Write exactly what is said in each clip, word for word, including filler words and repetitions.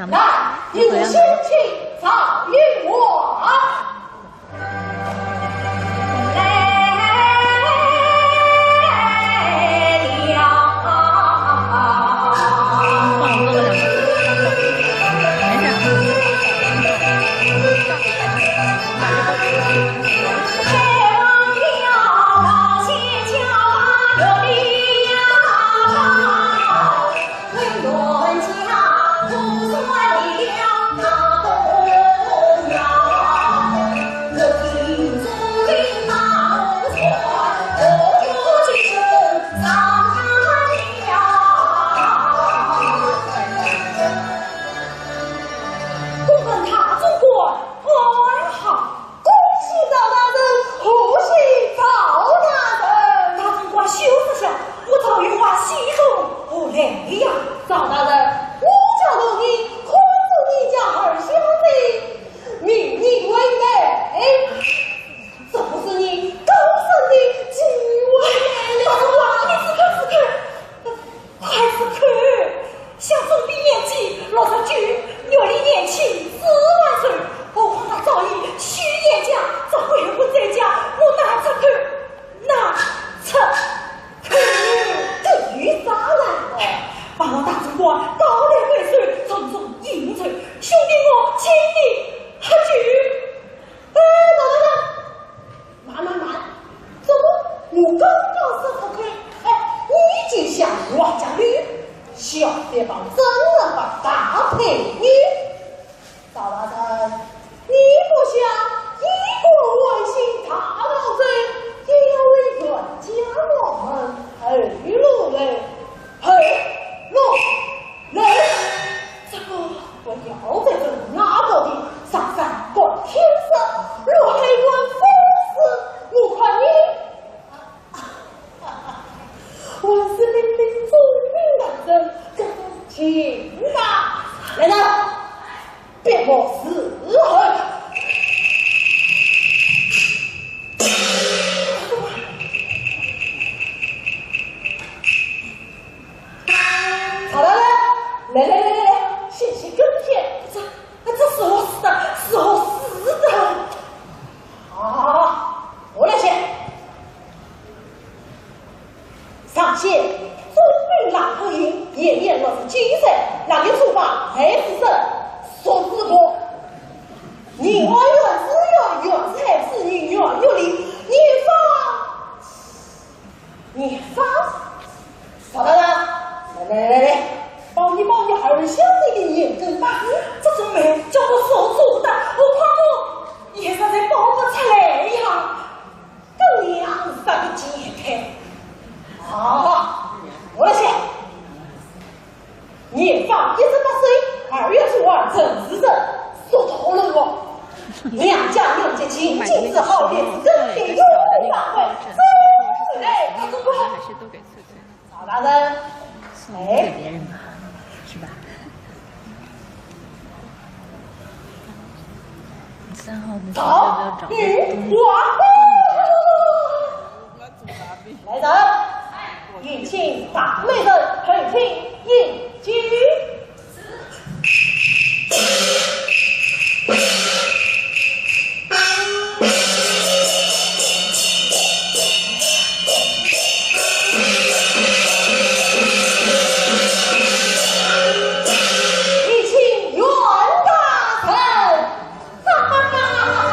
来，有请赵云华。公问大总管安好。恭喜赵大人，贺喜赵大人。大总管休息下，我赵云华喜从何来呀？赵大人，我家老人看中你家二小姐，命你为媒。 这不是你高升的机会。大总管，你是看是看，还是看？想总比年纪六十九，月里年轻四万岁，何况他早已许仙家，这回婚再嫁，我哪出口？哪出口？这又啥来了？把我大总管高抬贵手，重重应酬，兄弟我请你喝酒。 哎，等等等，慢慢慢，怎么我刚刚说出口，哎，你就想冤家路，小别旁真人把大配你。赵大人，你不想一个关心大老贼，也要为冤家望门后路嘞？ 嘿，落来，这个我要在这拿到的上山观天色，落海观风势，我看你，我是明明聪明的人，这种情啊，来人， 别莫伺候。好了，来来来来来，险些跟天，这这是我死的，是我死的。好好好好，我来写。 上写，总兵郎可盈，年年六十九岁，郎有初八，孩子生，叔子伯。人爱袁世元，袁世海夫人袁月玲，年方，年方，赵大人，来来来来来，帮你帮你二小姐的年根把子，这种媒叫我叔子伯，何况我也是在包不出来呀。 跟娘是个贱胎。好，我来写。年方一十八岁，二月初二辰巳日，属兔龙哦。娘家年节亲亲之好，便是跟帖有礼相会，走来，大总管。 赵大人，哎，别人嘛，是吧？三号的时候要不要找个中午？来人，有请大媒人，后厅饮酒。 有请袁大人。哈哈哈哈哈！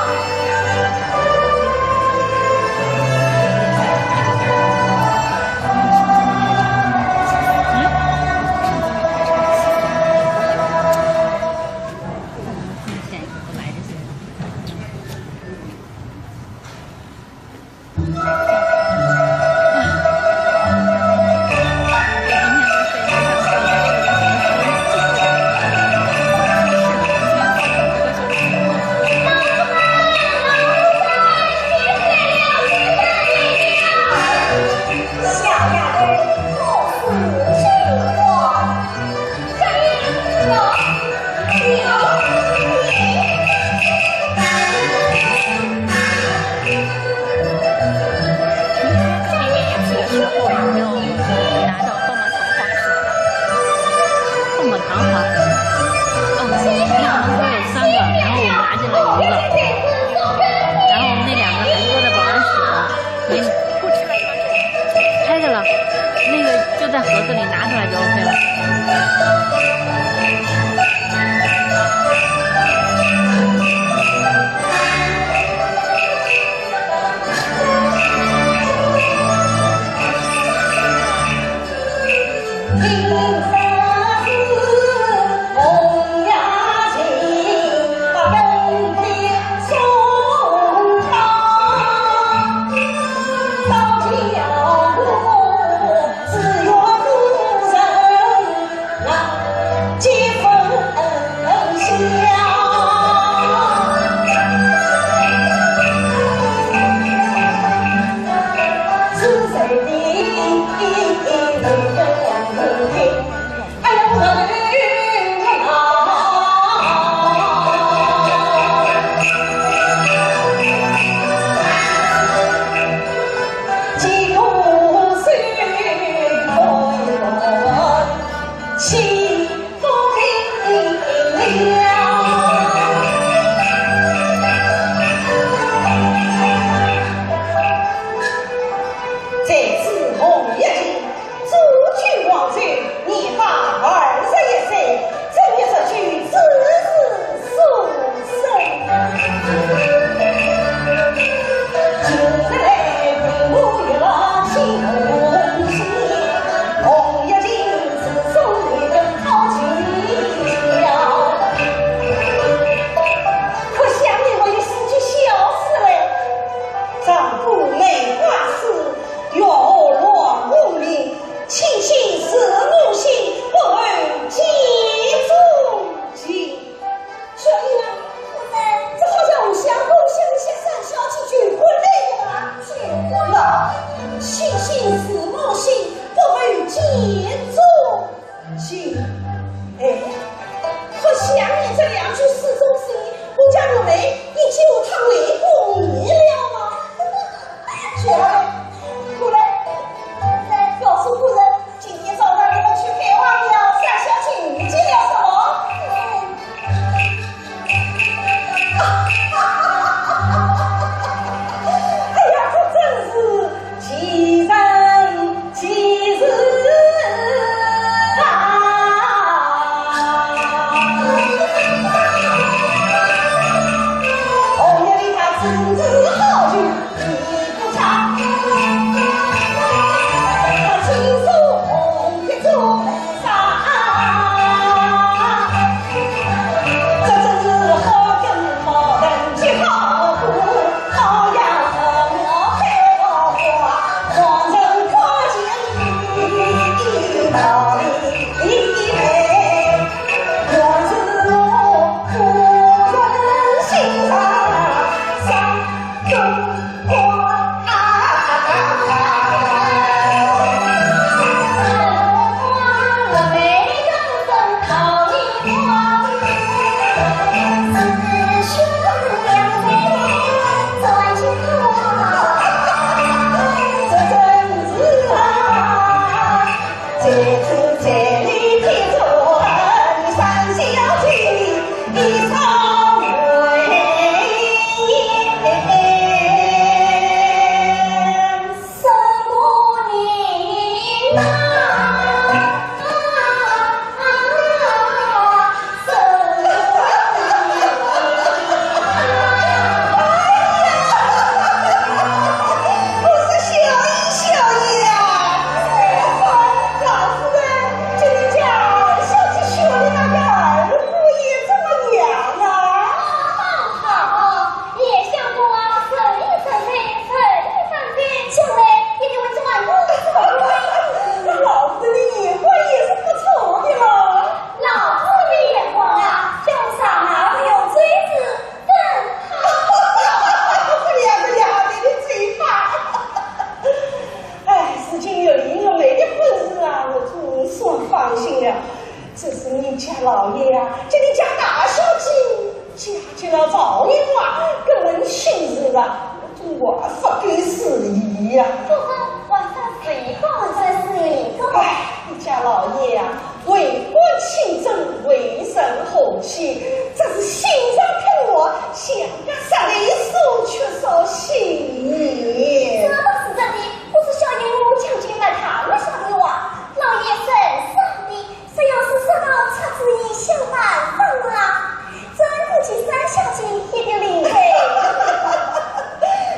这个赵云啊，搿门亲事啊，我总还勿够势利呀。不过，还算是一个，还算是一个。哎，你家老爷呀，为官清正，为人和气，只是心肠坑狹，像个石头树，缺少细腻。这倒是真的，不是小人物将军那他们说的话，老爷是很善的， 只要是说到出主意想办法啊，真正去三小姐一点灵魂。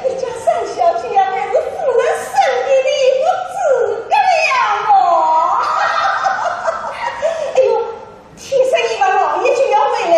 你家三小姐呀，乃是夫人身边的一个诸葛亮哦。哎呦，天色已晚，老爷就要回来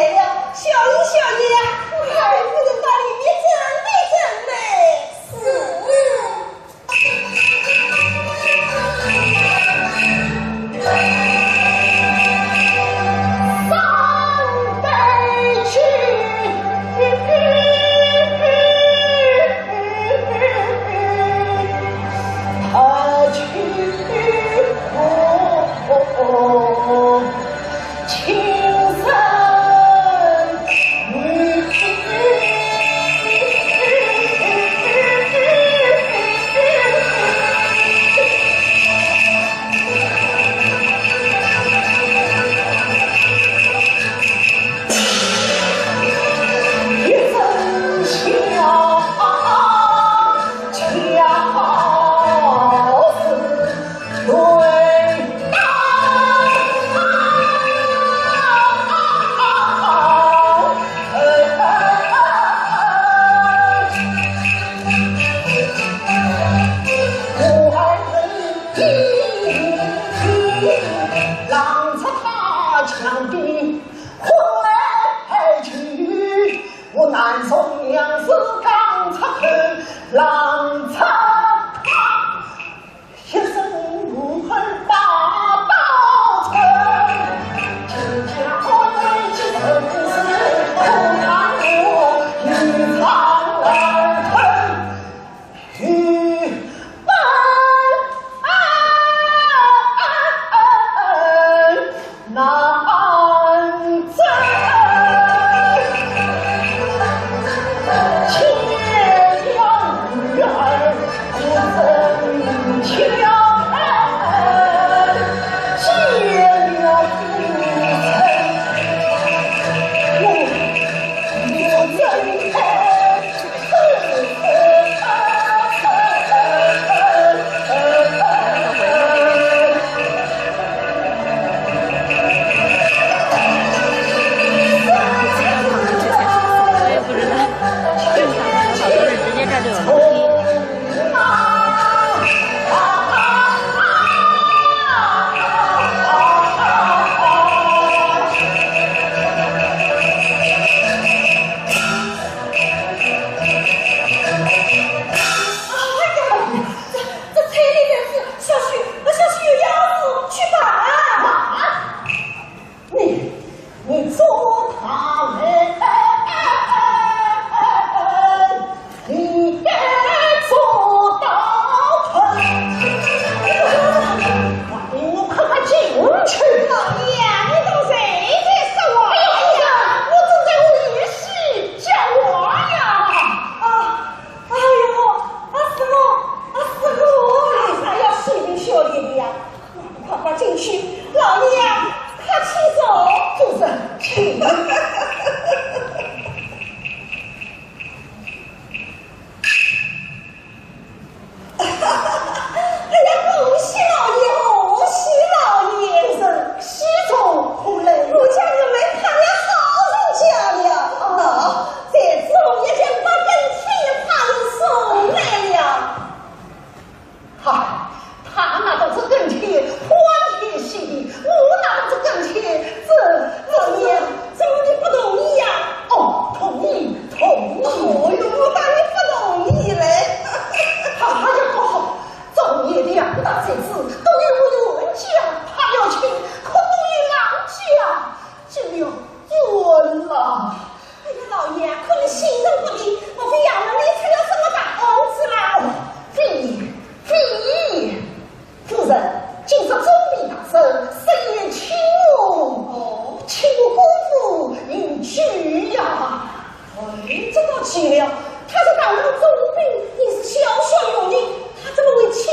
行了，他是堂堂总兵，你是小小佣人，他怎么会请你？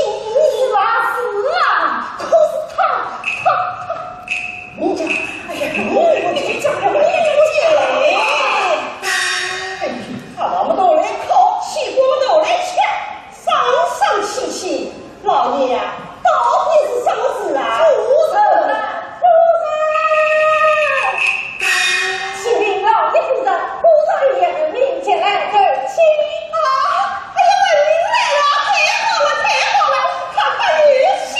是啊，是啊，可是他，他，他，你讲，哎呀，你不讲，你不讲，哎，哎，好了，我们都来考，起锅我们都来吃，上上气气。 老爷呀，到底是什么事啊？夫人啊，夫人！启禀老爷夫人，姑丈与儿们前来投亲。啊，哎呀，儿们来了，太好了，太好了，快快有喜！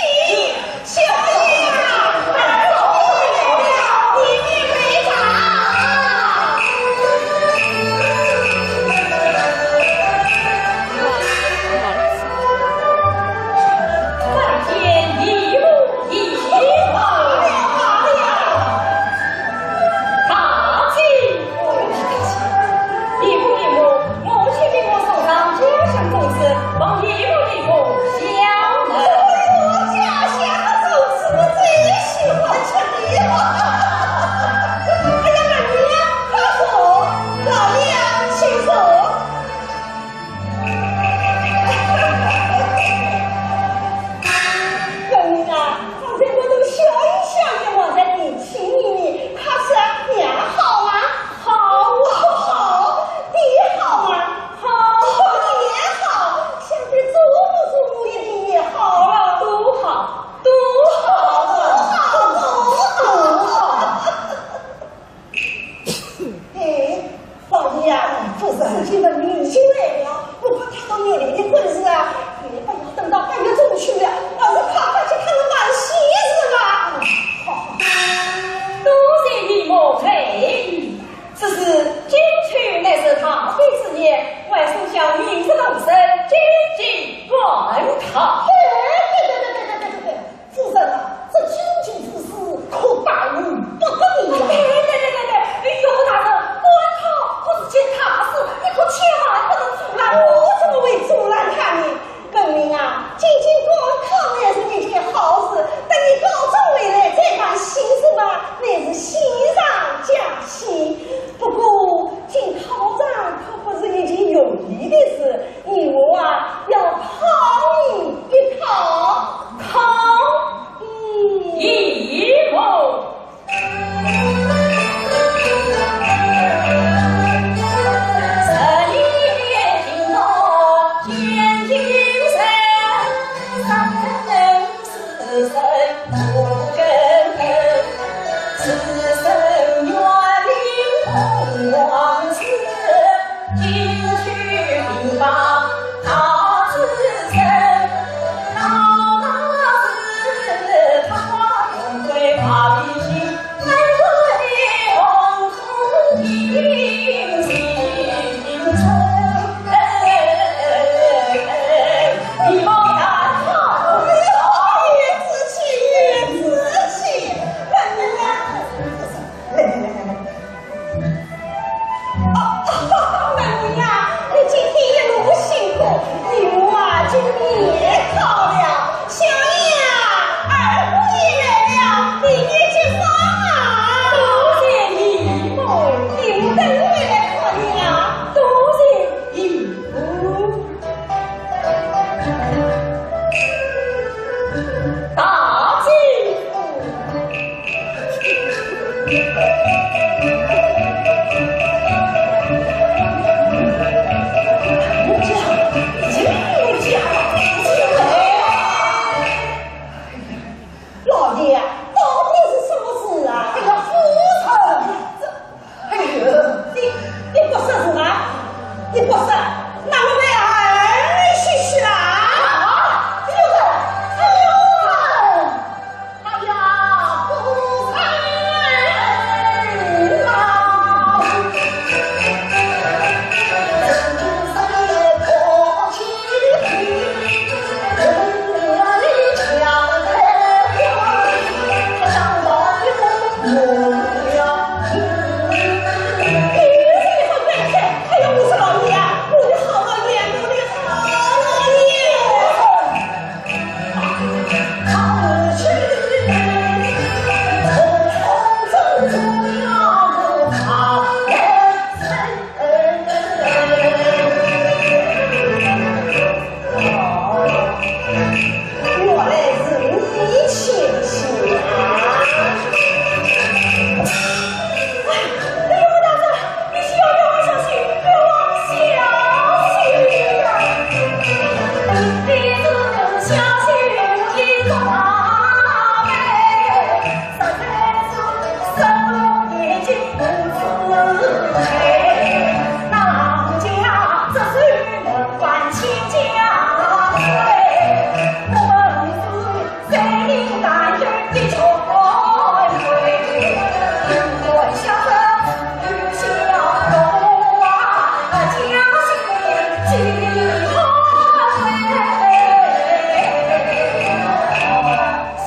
小姐呀，儿们来了，你们来吧。 拜见姨母姨丈。大姐，姨母姨母，母亲命我送上家乡粽子，望姨母姨母笑纳。哎呦，家乡粽子我最喜欢吃了。哎呀，慢点，快坐，老爷，请坐。 儿啊，方才我都笑一笑，也忘在年轻人，可是啊，娘好啊，好啊，好，爹好啊，好，好，你也好，想必祖父祖母一定也好了，都好，都好，都好，都好。 哎，老爷呀，夫人，事情的明星来了，不过他到县里的婚事啊，你不要等到半月中去了，而是快快去看看喜事吧。好，好。多谢姨母推举，只是今秋乃是大比之年，还是想明日动身，进京赶考。哎，对对对对对对对对。 夫人啊，这进京之事可大逆不道了。哎，对对对对，岳父大人，赶考可是件大事，你可千万不能阻拦。我怎么会阻拦他呢？分明啊，进京赶考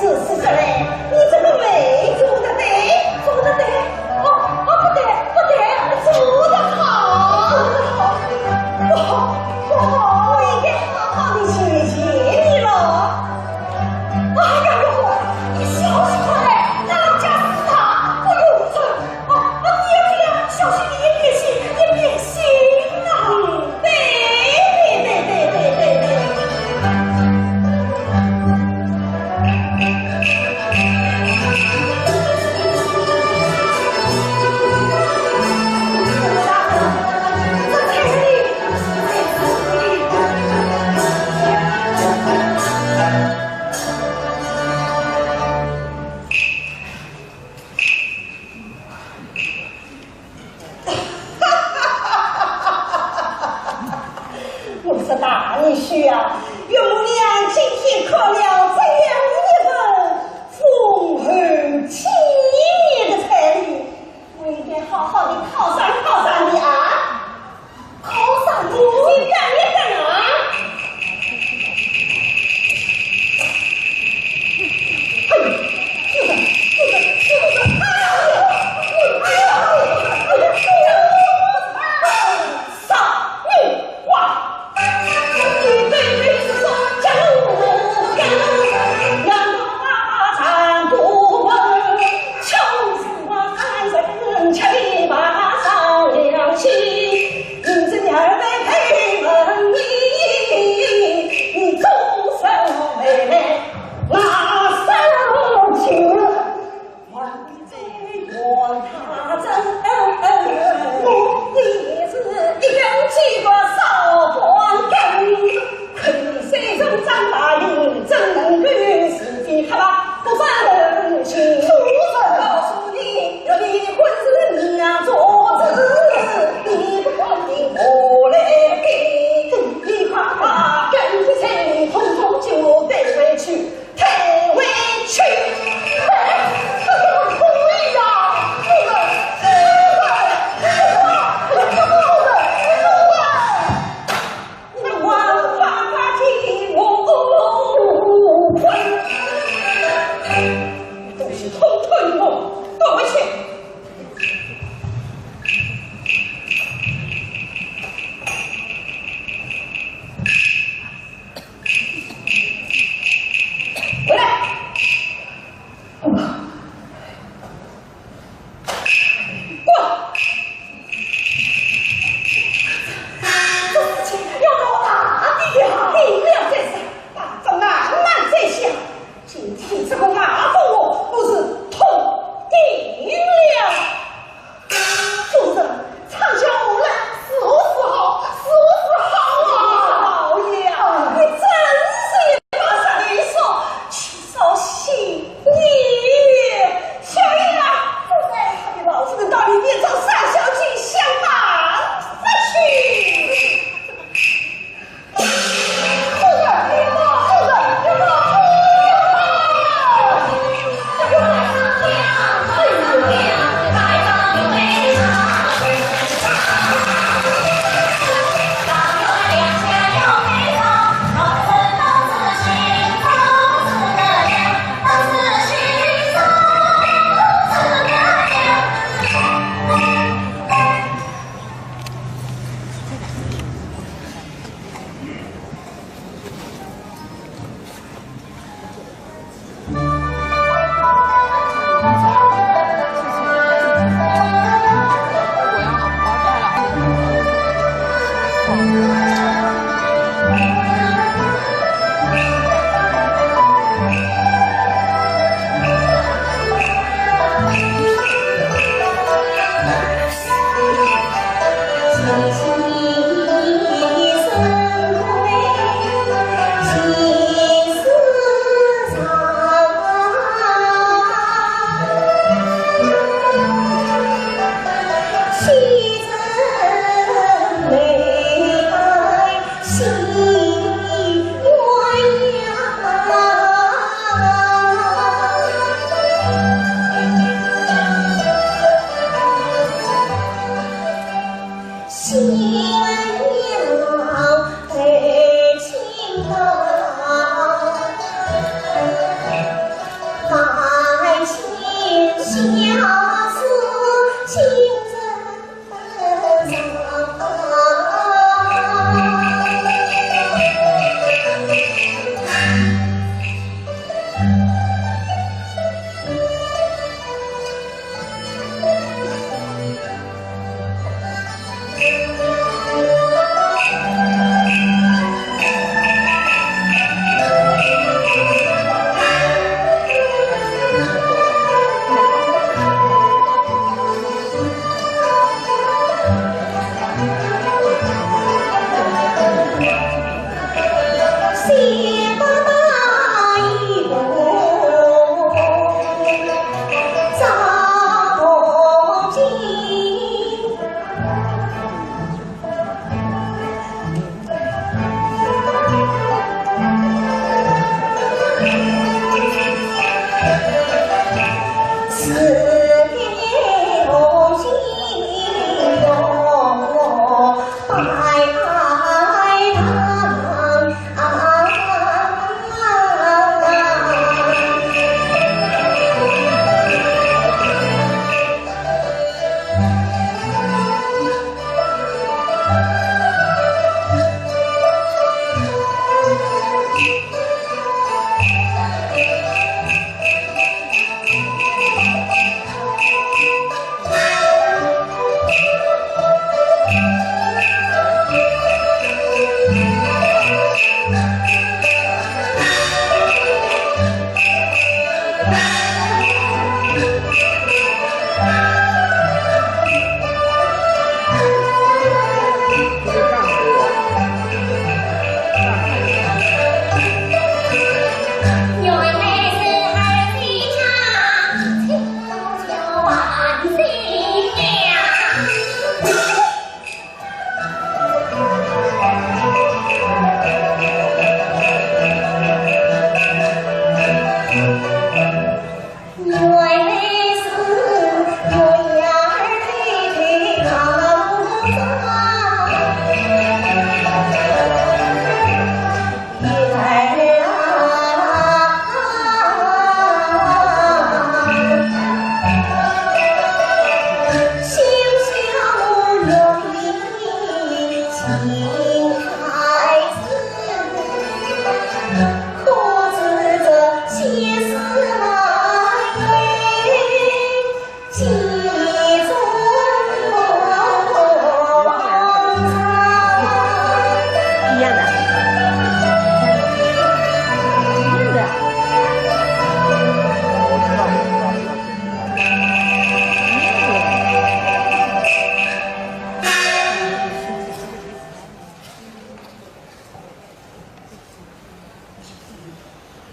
是是是嘞，你这个媒做得对，做得对。哦哦，不对不对，做得好，做得好。我我我应该好好的谢谢你了。哎呀哟，你小心点嘞，那家是啥？不用走。 哦，哦，你也这样，小心你也变心，也变心啊！对，对，对，对，对，对，对。我说大女婿啊，岳母娘今天考了这样一份丰厚企业的彩礼，我应该好好的犒赏犒赏你啊！犒赏你？你干你干啊！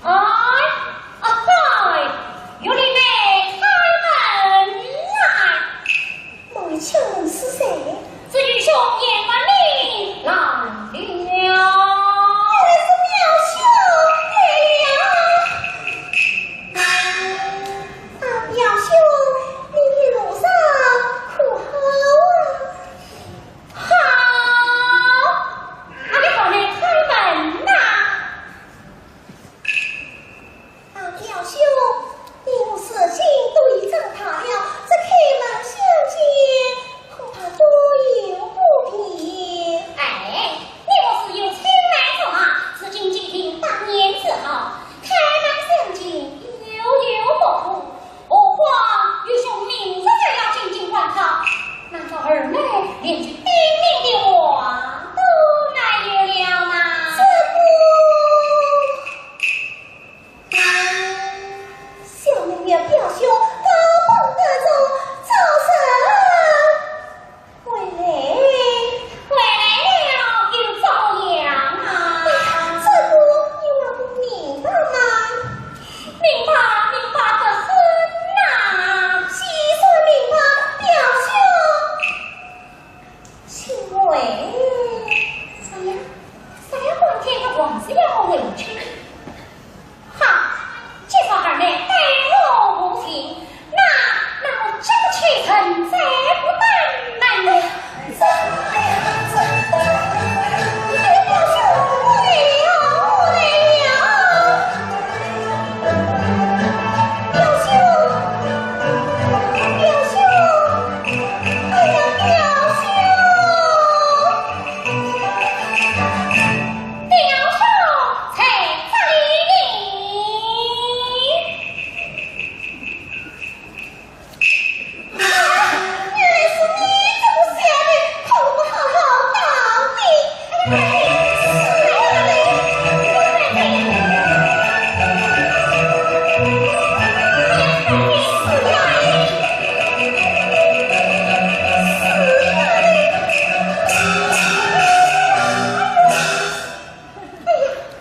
哎，阿呆，有礼没开门来。母亲是谁？这愚兄鄢官林来了。原来是表兄来了。啊，表兄，你的路上可好啊？ 好，阿呆，快来开门呐！啊，表兄，你我事情都已讲好了，这开门相见，恐怕都有不便。哎，你我是有亲来之话，如今既定百年之后，开门相见，有有不可。 何况愚兄明日就要进京赶考，难道二妹连句顶礼的话都没有了吗？这个，小妹与表兄高朋得重，早生 回来。回来了又怎样啊？哎呀，这个你还不明白吗？明白，明白得很呐。既然明白，表兄，哎呀，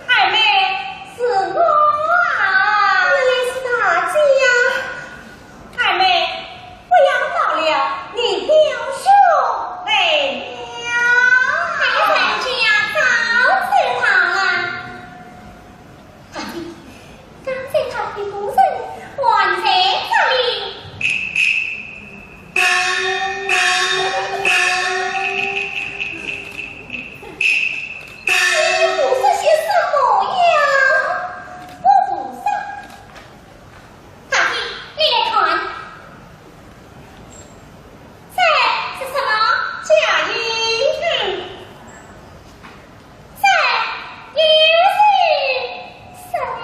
二妹，是我啊！原来是大姐呀！二妹，不要闹了，你表兄来了。哎呀，人家早知道了。大姐，刚才他一个人还在这里。 你胡说些什么呀？我不说。大姐，你来看。这是什么？假衣。嗯。这又是什么？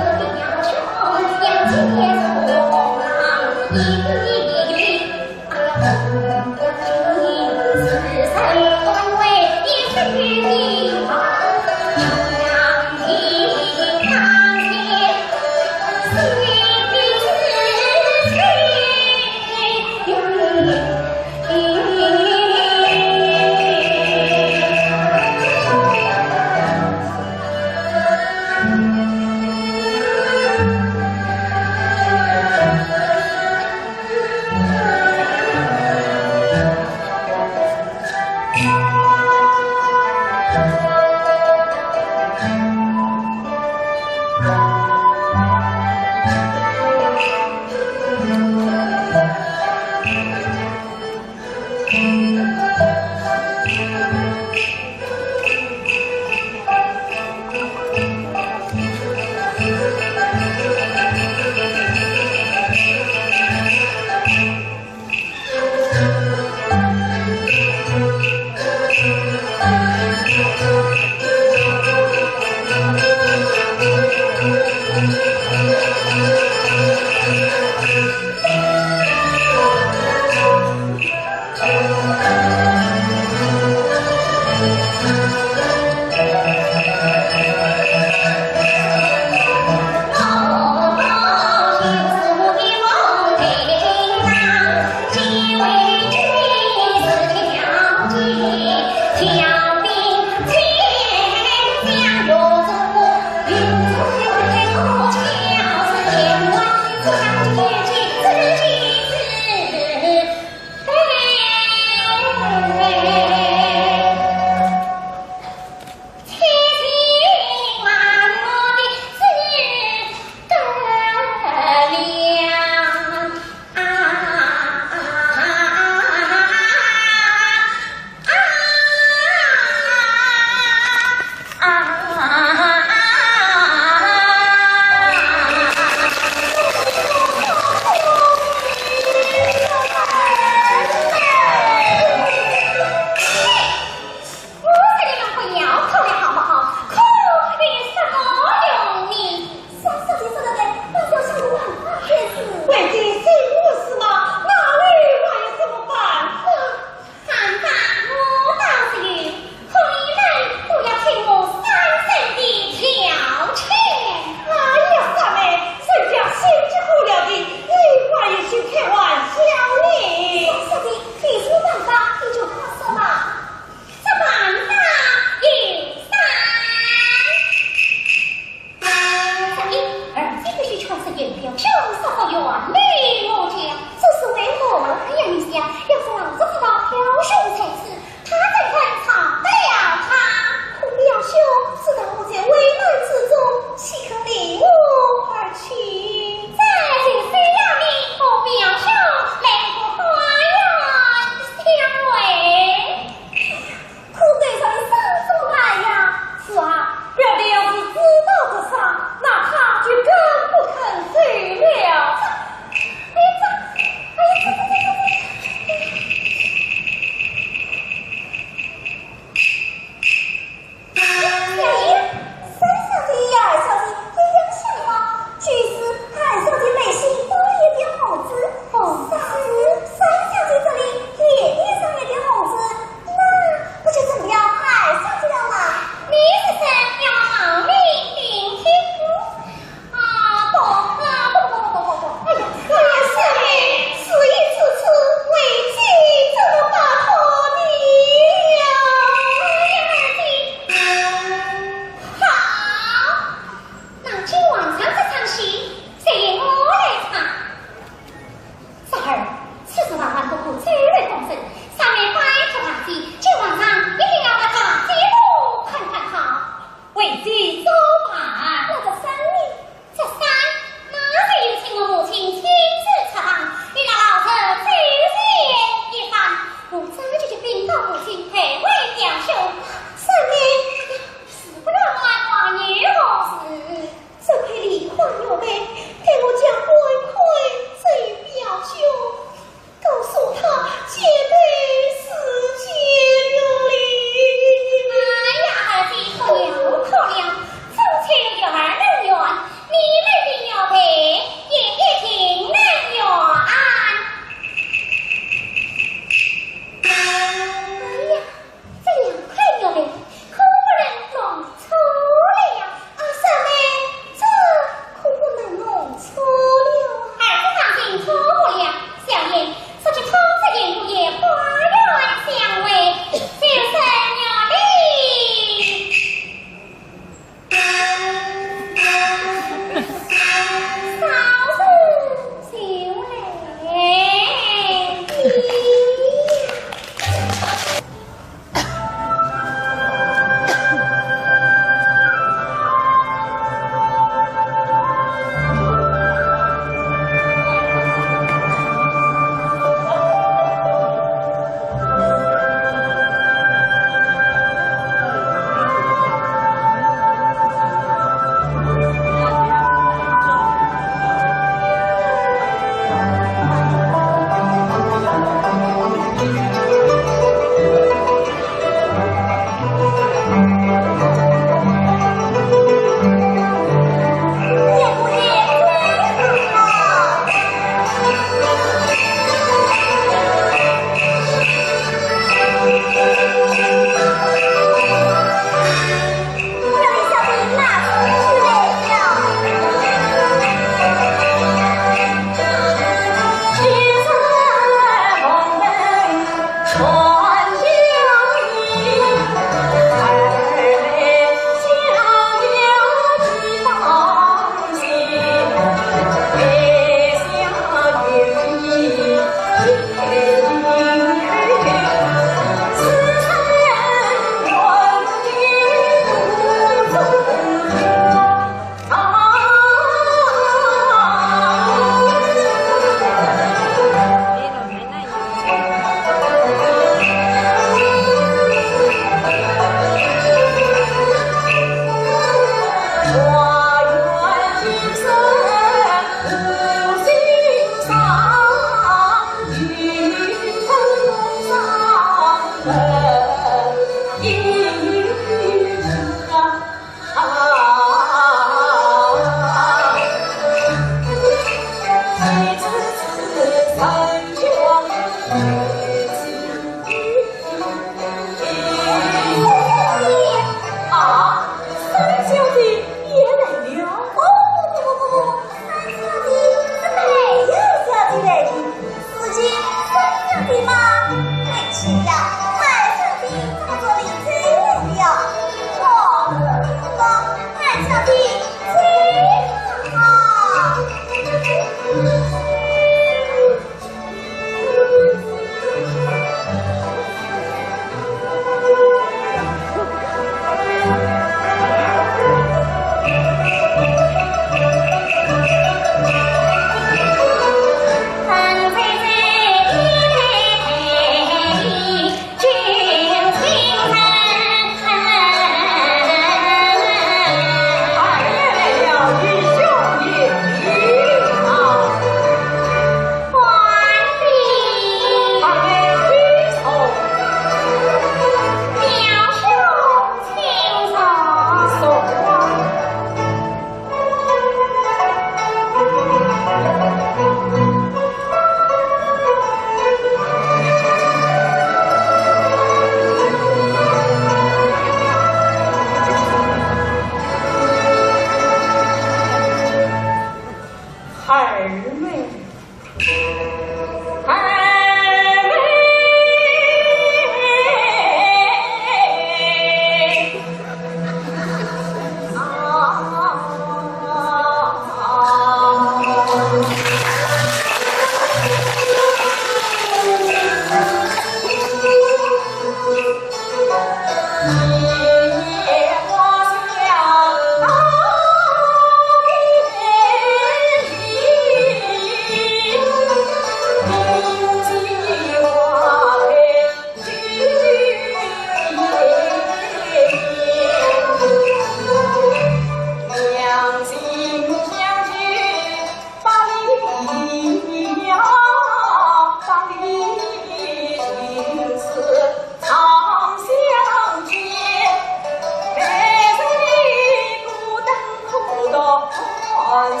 哎呀，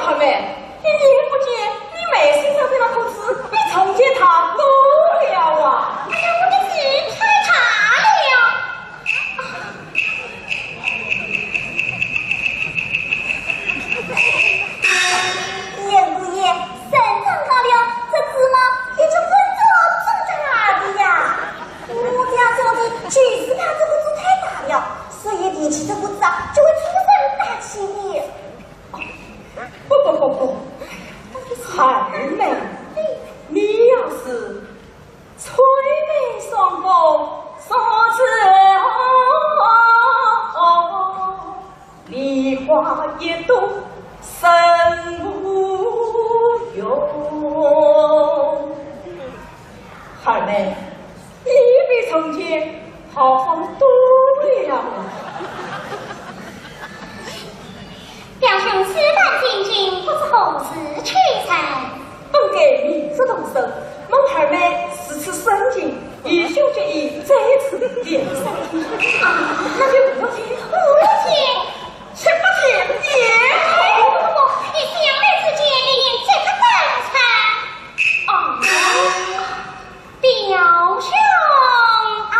二妹，你眼不见，你眉心上的那颗痣，你重见它多了啊！哎呀，我的痣太大了呀！眼不见，人长大了，这痣嘛，也就跟着长大的呀。我家小姐就是怕这个痣太大了，所以提起这个痣啊，就会出声打起的。 不不不不，二妹，你要是翠眉双凤，双子哦，梨花一朵生无用。二妹，你比从前 好好多了。表兄此番进京，不知何事启程？本该明日动身，蒙二妹如此深情，愚兄决意再次联络。啊，那就明天。明天？吃不消。哎，不不不，你想来之间，你也这个当差。啊。 表兄啊。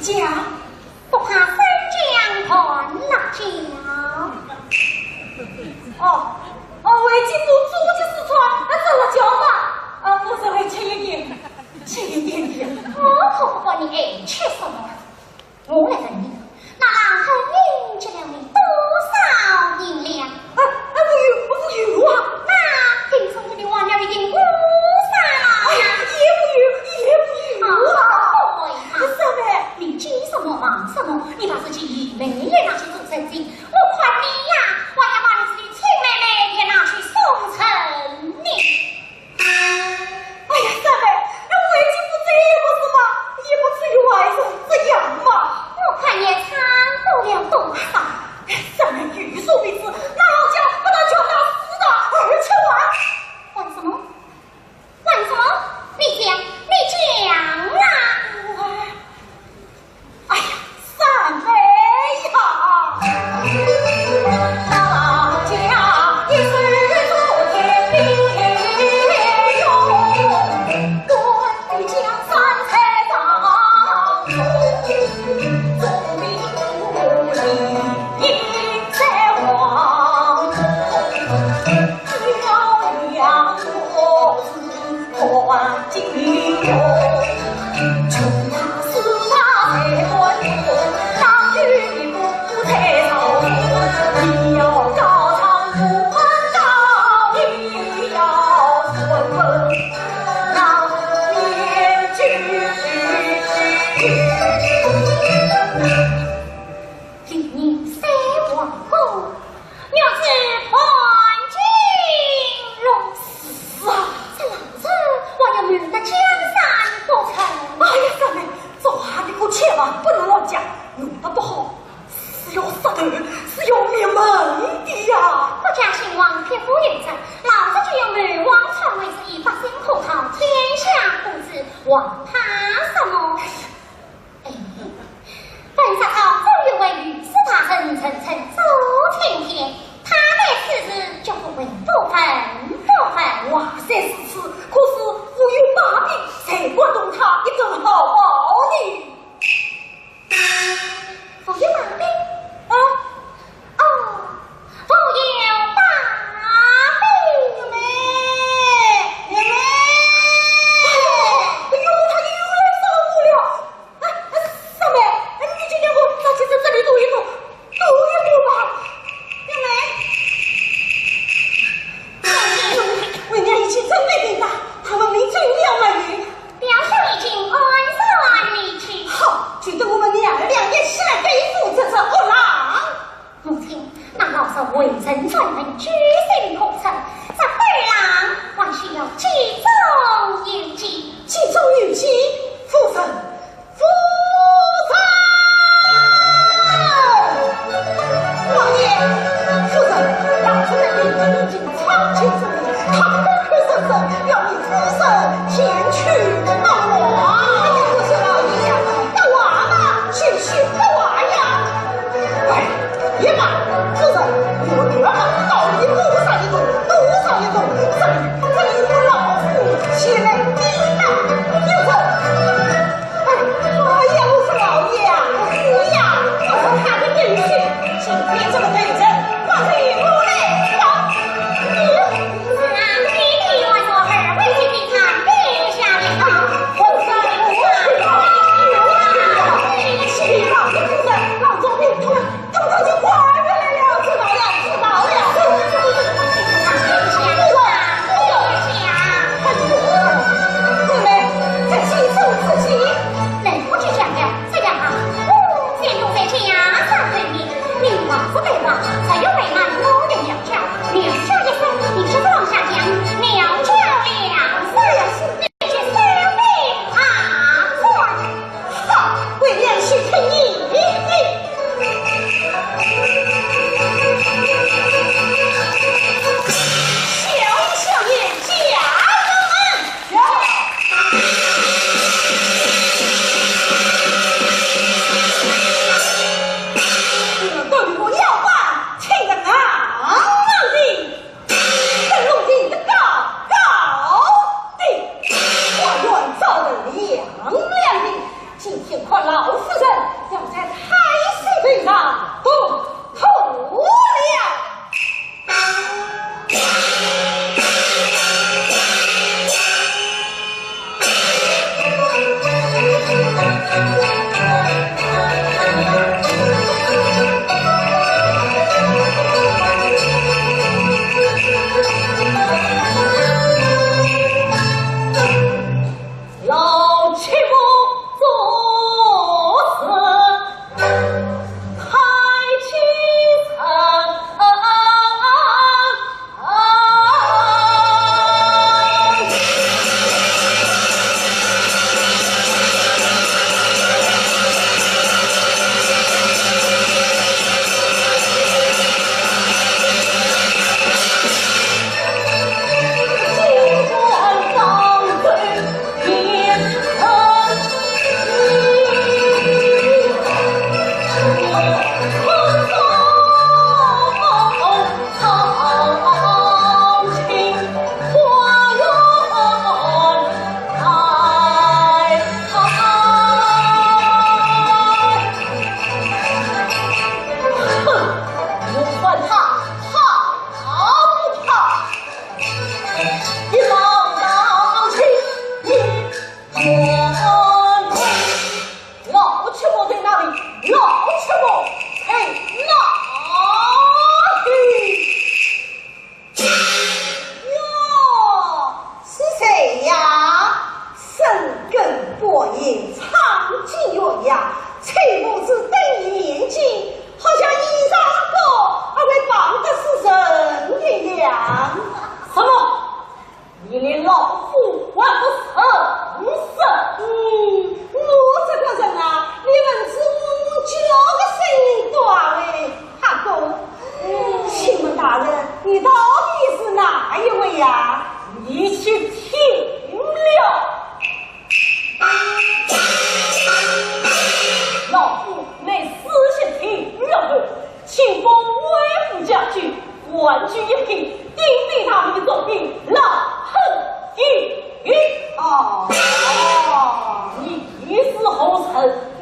椒，不怕生姜断辣椒。哦，哦，为京都做的四川，那这辣椒嘛，啊，我稍微吃一点，吃一点点。我可不管你爱吃什么，我来问你，那狼汉人给了你多少银两？啊，啊，没有，没有啊。那听说你的王爷已经过山了。哎呀，也没有，也没有啊。啊，对嘛。三妹，你急什么忙什么？你把自己姨妹也拿去做人情，我看你呀，我要把你自己亲妹妹也拿去送人呢。哎呀，三妹，那为京都这也不是嘛，也不至于坏成这样嘛。我看也差不了多少。三妹，有所未知，那老姜把他叫到四大二七万。为什么？ 为什么？你讲，你讲啊！哎呀，三妹呀！历年三王公，玉指盘金龙。是啊，这老子我要瞒得江山不成。哎呀，三妹，这话你可千万不能乱讲，弄得不好，是要杀头，是要灭门的呀。国家兴亡，匹夫有责，老子就要瞒王篡位，是以百姓可靠，天下不知，还怕什么？ 哎，本朝中有位御史大人，人称左青天，他对此事绝不会多问多问。话虽如此，可是我有把柄，谁敢动他一根汗毛呢？我有把柄？啊？哦，我有把柄。妹妹，妹妹。哎呦，哎呦，他又来找我了。 哎，哎，三妹，哎，你今天给我拿起这，这里动一动，动一动吧。妹妹，妹妹，你已经真的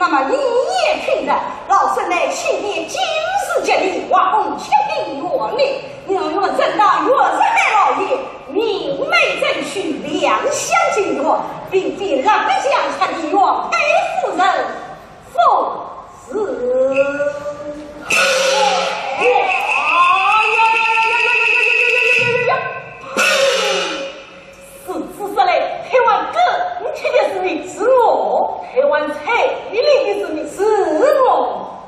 那么你也听着，老身乃青天进士及第，画风清丽绝美，宁愿任大岳四海老爷，明媒正娶两厢情愿，并非那个相差的原配夫人。 奉旨。是，是，是嘞，台湾更替的是你，是我，台湾彩礼的是你，是我，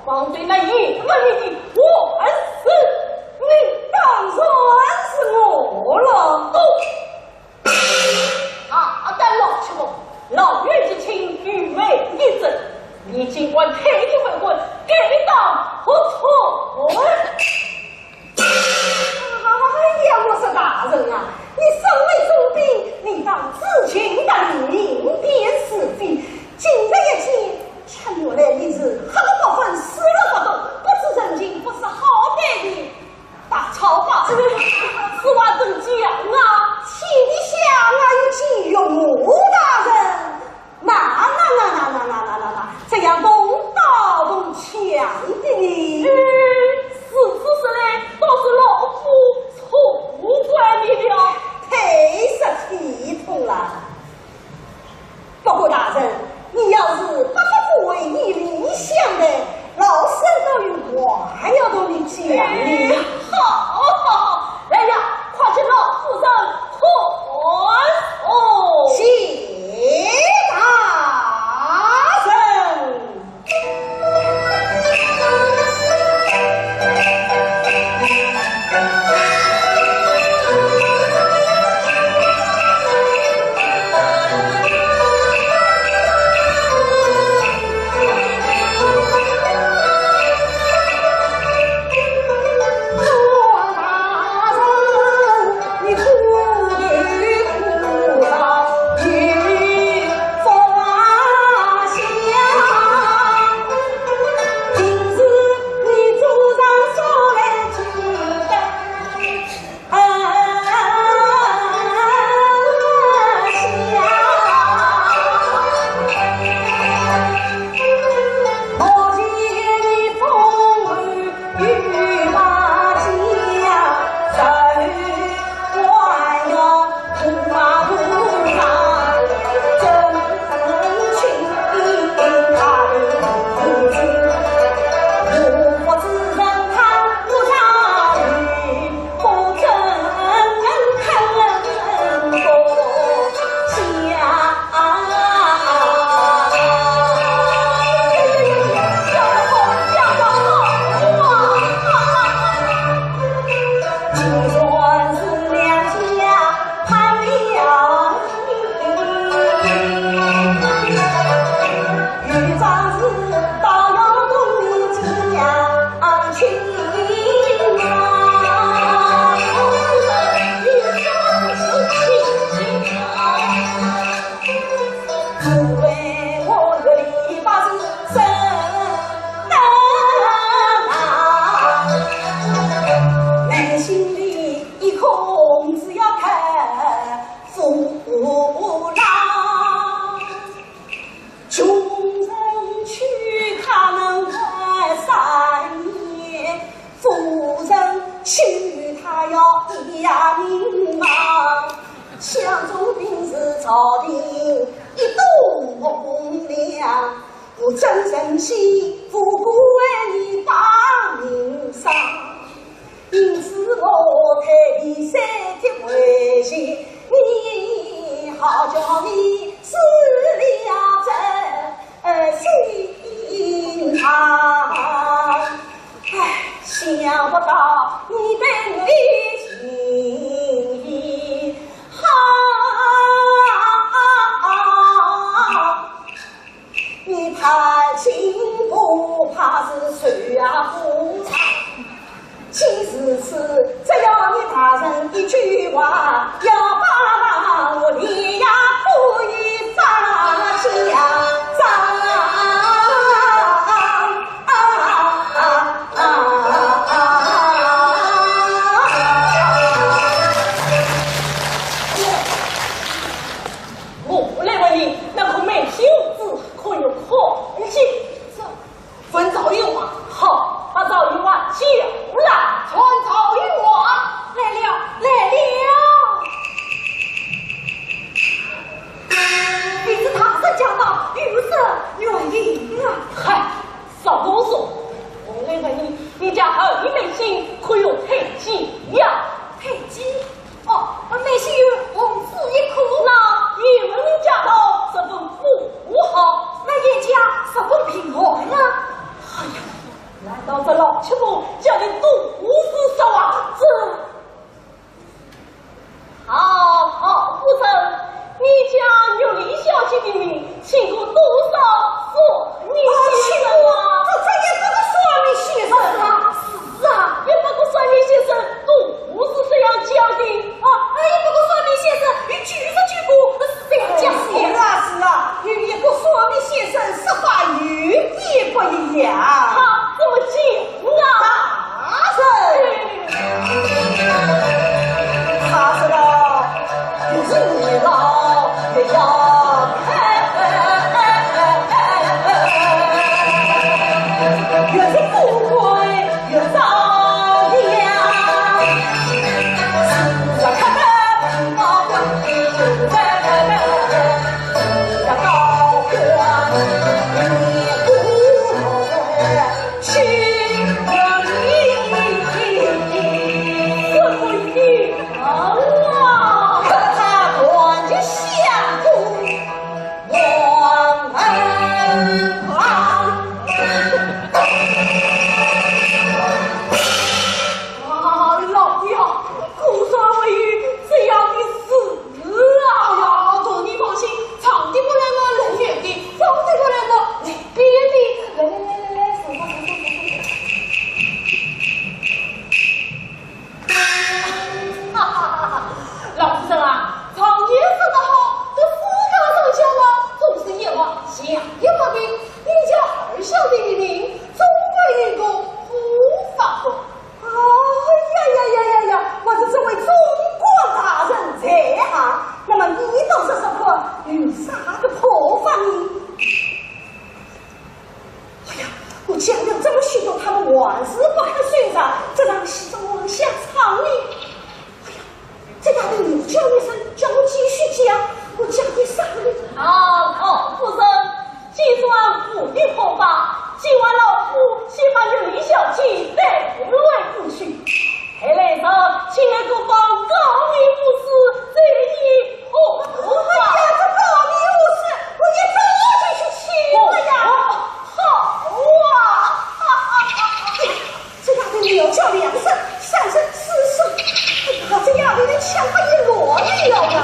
方才那一问你的，我是你，当然是我了。哦。 大胆老七婆，老爷既请，愚昧一真，你竟敢推辞回婚，该当何罪？哎呀，我说大人啊，你身为总兵，理当知情达理，明辨是非。今日一见，却原来你是黑了不分，死了不动，不知人情，不识好歹的 大草包，此话怎讲啊？天底下哪有见过我大人？那，那，那，这样动刀动枪的呢？嗯，是，是，是嘞，倒是老夫错怪你了。忒失体统了。 不过大人，你要是不发作为，以礼相待，老身倒有话要同你讲呢。哎，好，好，好，来呀，快请老夫人看哦。谢大人。穷人娶她能活三年，富人娶她要一命啊。想总兵是朝廷一等红娘，我真诚心不顾为你把命丧。 因此我特地三帖回信，你好叫你死了这心啊。唉，想不到你对我的情意好。 你太轻薄怕是受啊无常。既如此，只要你大人一句话，要把我连夜可以发家。我来问你，那个美秀子可有看见？都是说啊，这……好，好，夫人，你家玉林小姐的名，请过多少算命先生啊？这，这也不过算命先生啊。是啊，也不过算命先生都是这样讲的。啊，哎，也不过算命先生有九十九个是这样讲的。是啊，是啊，有一个算命先生说法有一不一样。啊，怎么讲啊？大人，他说道，越是年老越要看，越是富贵越着凉。是啊，看得不到 啊，老爷，果然没有这样的事啊！哎呀，大人放心，长的不来呢，冷远的，高的不来呢，低的。来来来来来，坐坐坐坐坐坐。哈哈哈哈，老夫人啊，常言说得好，这世界上下嘛，总是一物降一物的。你家二小姐的命，总归有个护法的。 哎呀呀呀呀呀！我说这位总管大人在啊，那么你倒说说看，有啥个破法呢？哎呀，我讲了这么许多，他们还是不肯收场，这场戏怎么往下唱呢？哎呀，这丫头又叫一声，叫我继续讲，我讲点啥呢？啊，好，夫人， 既然无的破法，今晚老夫先把玉林小姐带回过去。待来日，请二哥帮高明和师再议和法。哎呀，这高明和师，我一早就去请了呀。哦，好啊。 这丫头苗条两声、三声、四声，哎呀，这丫头连枪法也落了呀！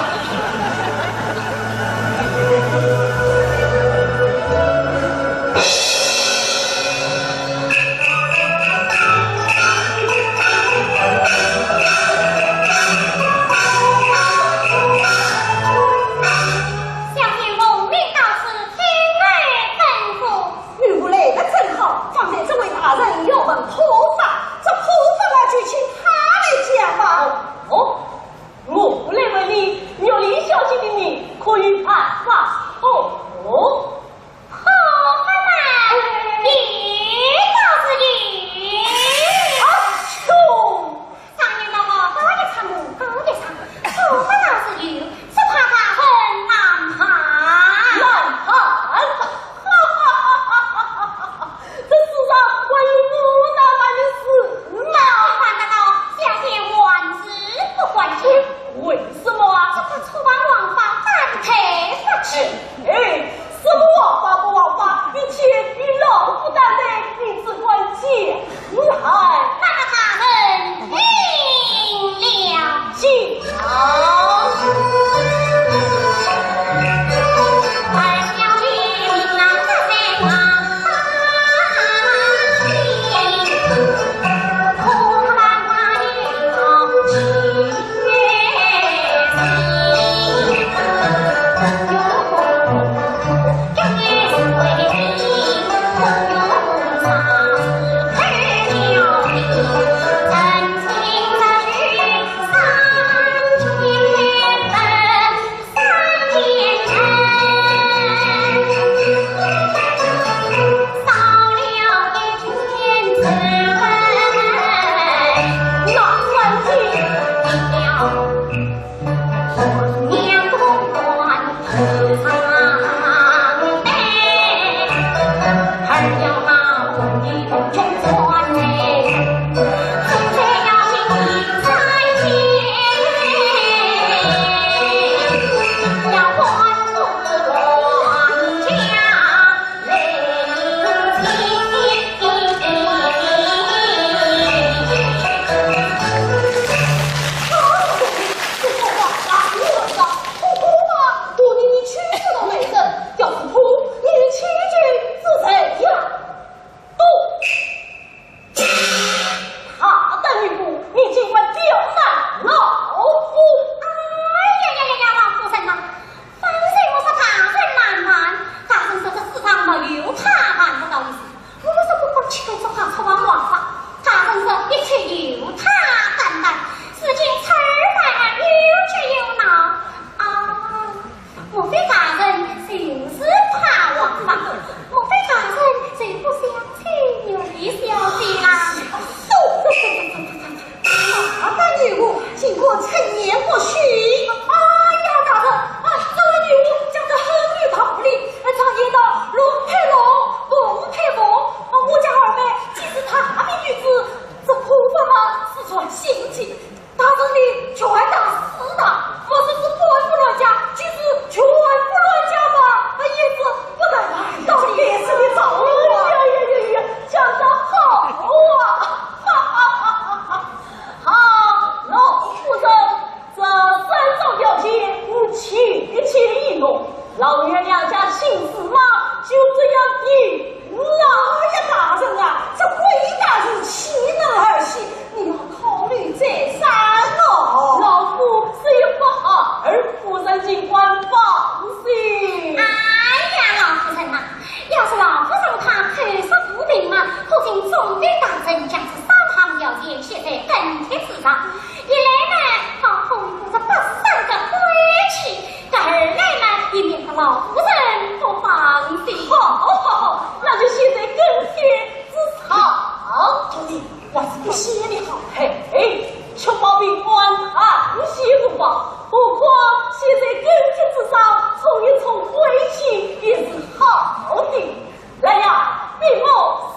来呀，禀我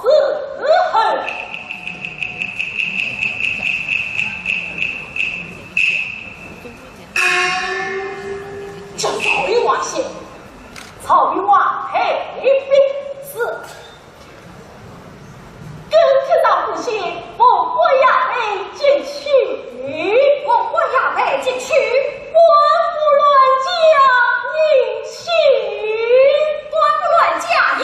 伺候。这赵云华先，赵云华配兵是。跟帖上不写，文官押配进去。文官押配进去，官不乱加银钱。官不乱加银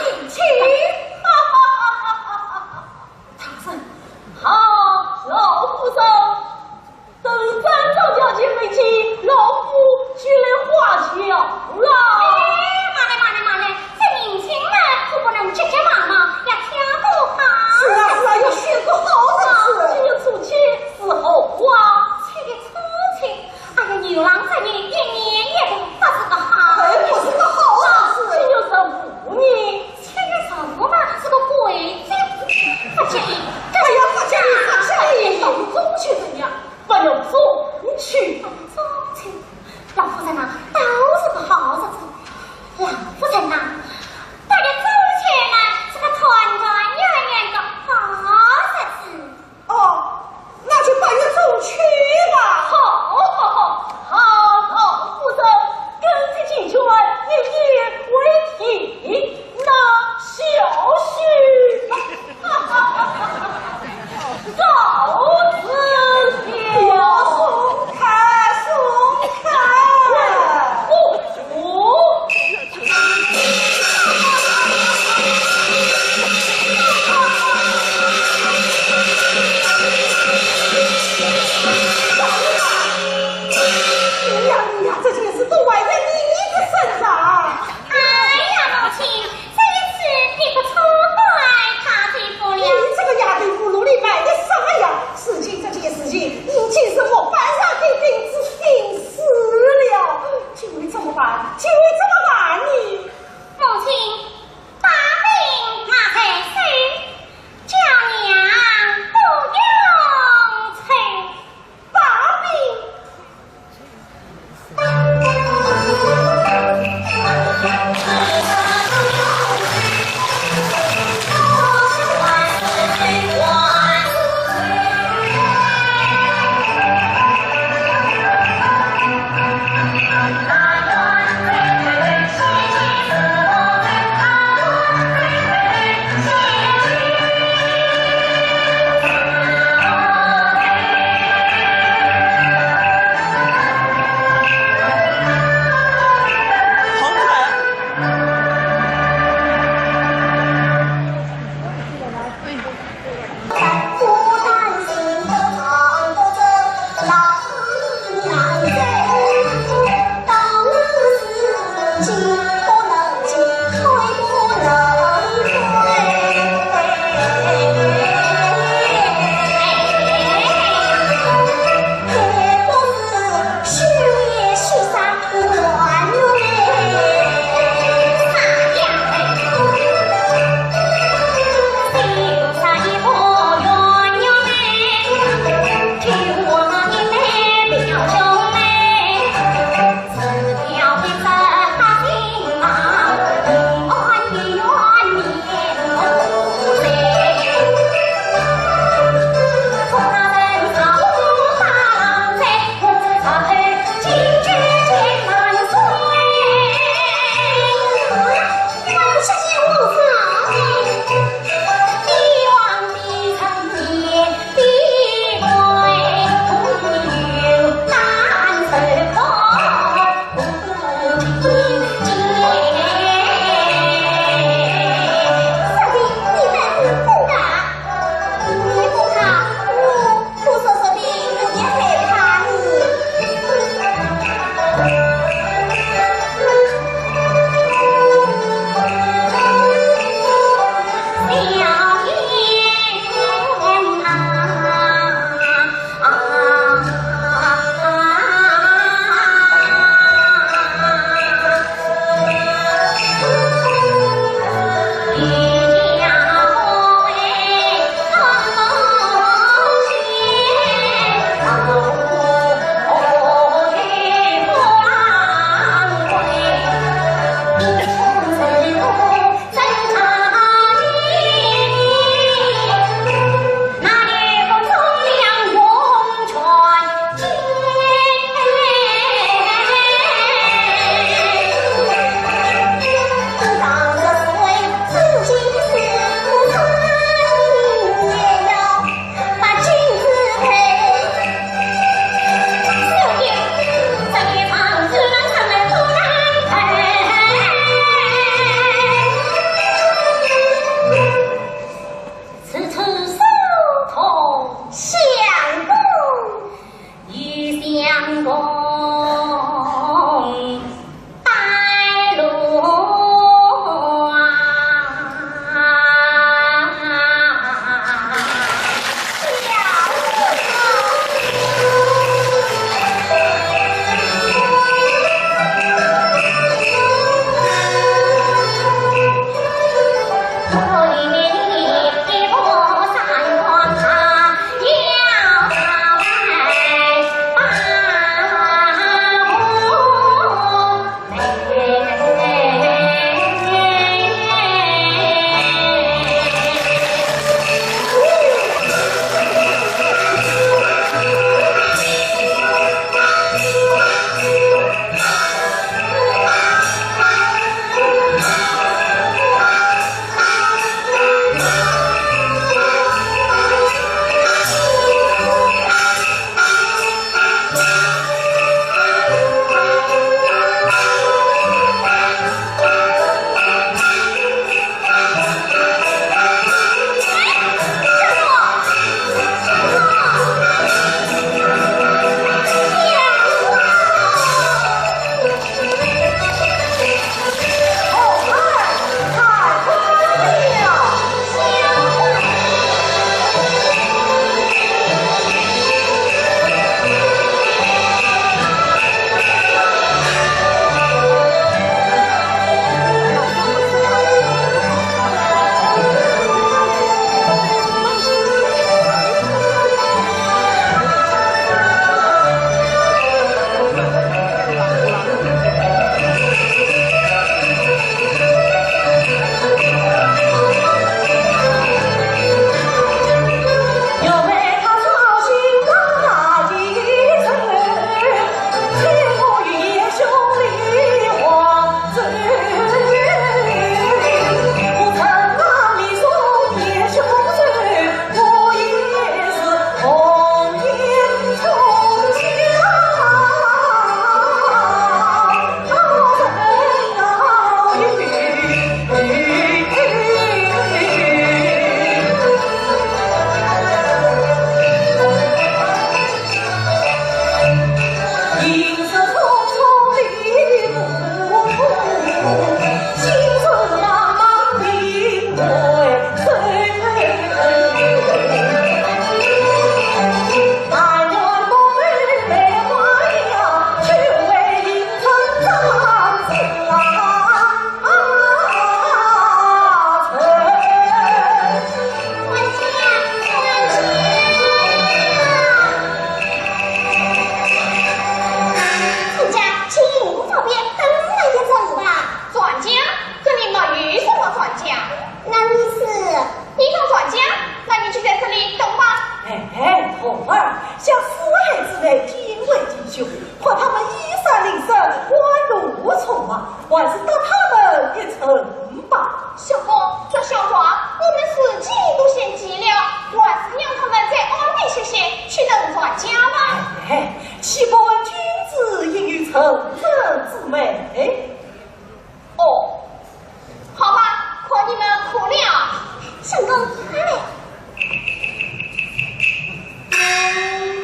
相公，快来。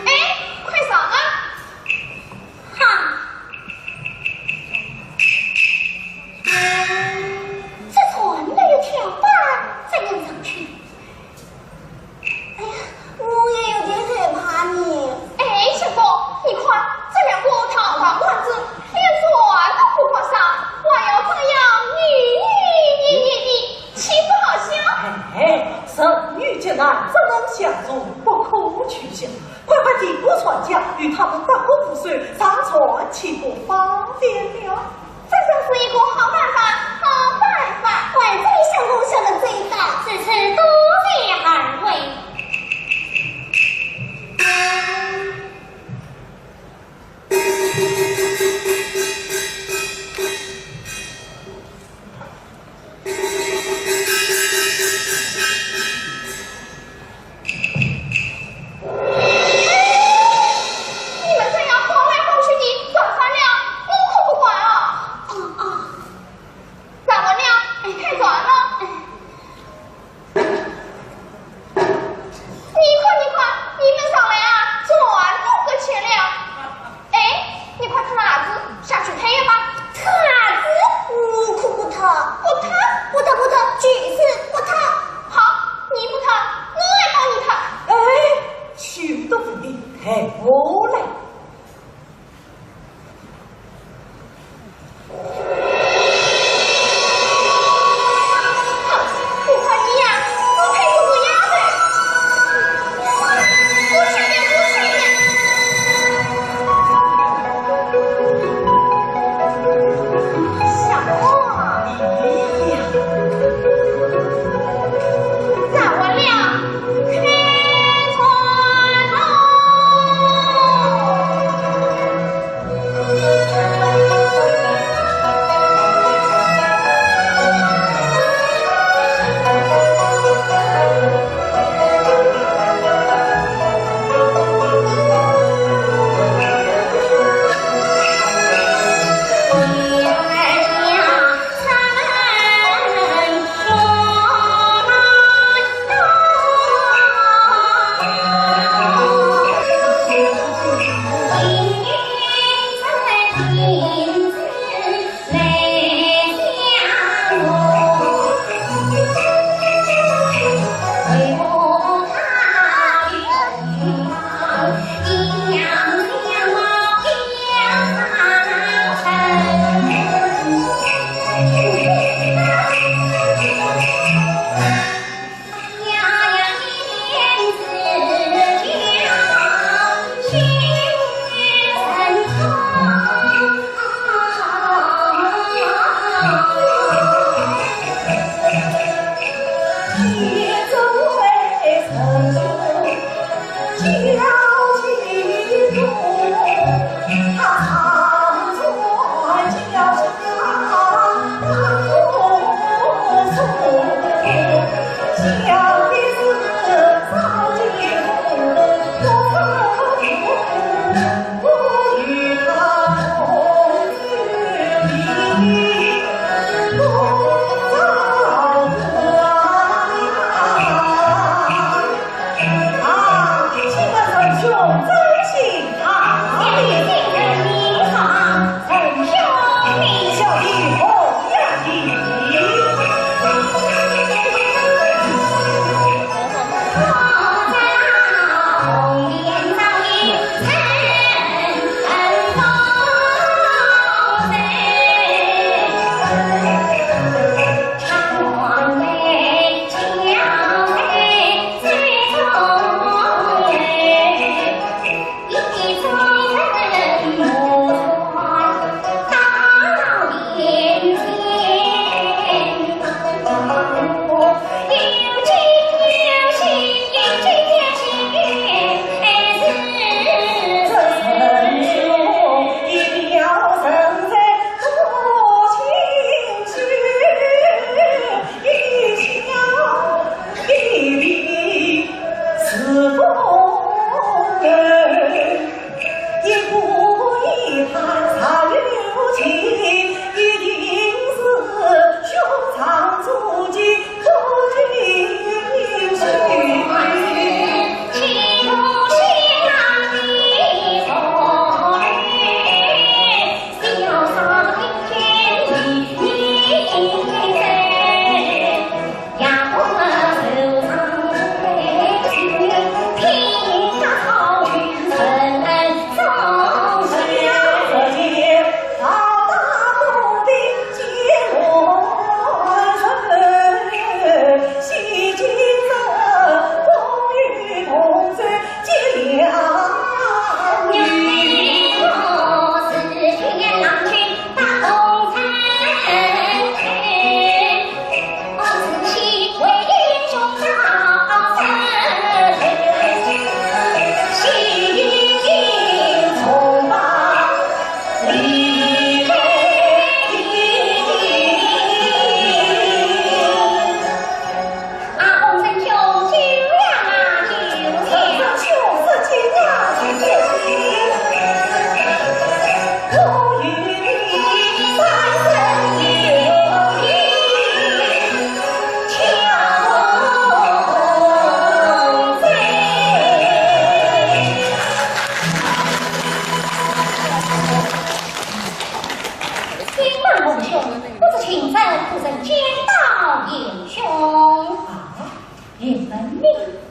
哎，快上啊！哈，这船哪有跳板，怎样上去？哎呀，我也有点害怕呢。哎，相公，你看，这两个堂堂官子，连船都不敢上，还要这样扭扭捏捏的，岂不好笑？哎，人女之难，怎能相从？不可取笑。快快提过船架，与他们搭个扶手，上船岂不方便了？这真是一个好办法，好办法。还请相公相助。这次多谢二位。 你们这样晃来晃去的，撞翻了，我可不管哦。哦，哦。咋完了？哎，太软了。你看，你看，你们上来啊，船都搁浅了。 哎，你快脱了鞋子，下去脱一把。脱鞋子？我可不脱。不脱？不脱，不脱，就是不脱。好，你不脱，我来帮你脱。哎，休得无礼，退下来。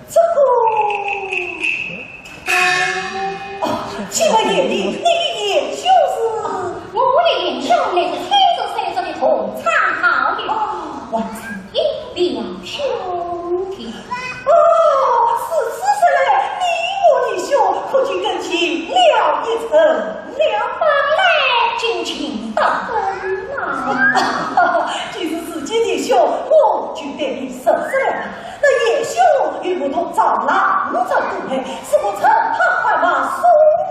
这个……哦，请问贤弟，你的贤兄是？哦，我的贤兄乃是天竺山上的同窗好友，哦，还是一表兄弟。哦，如此说来，你我弟兄可就更近了一层了。本来就近得很呐。既是自己弟兄，我就对你熟识了。 那贤兄与我同朝南朝东北，是我乘他快马送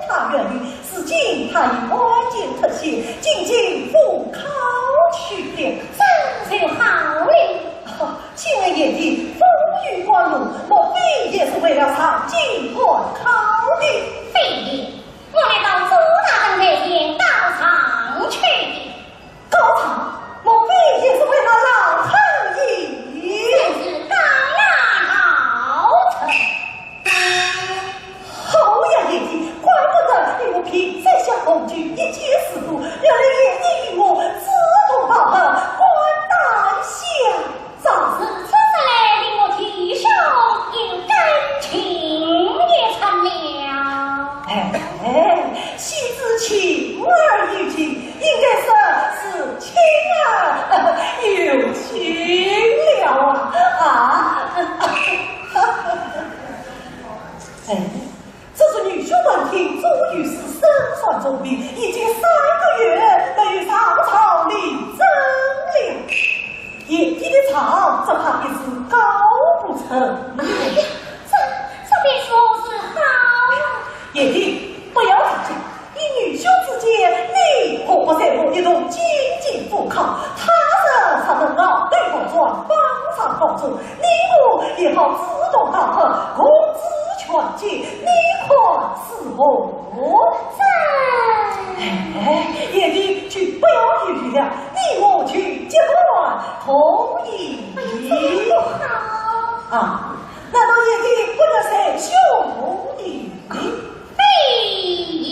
他远游，如今他已万箭脱险，进京赴考去了。这就好了。啊，请问贤弟，风雨甘露，莫非也是为了上京赶考的？非也，我乃到左大人台前告状去的。 告状，莫非也是为那老太爷？正是告那老臣。好呀，贤弟，怪不得你我平生相逢就一见如故，原来贤弟与我志同道合，肝胆相 照。如此说来，你我弟兄有感情也成了。哎，哎，昔之情而有今，应该说是情而有今了啊！啊！哎， 这是女婿闻听，终于是身患重病，已经三个月没有上朝领证了。贤弟的状，只怕也是告不成。哎呀，这，这便如何是好啊？贤弟，不要着急，以女兄之见，你何不随我一同进京赴考？他日若能熬对考状，方上高中，你我也好志同道合，共赴前进，你看 是何？哎，贤弟就不要犹豫了，你我就结伴同行。哎呀，这样不好。啊，难道贤弟不愿随兄同行？非也。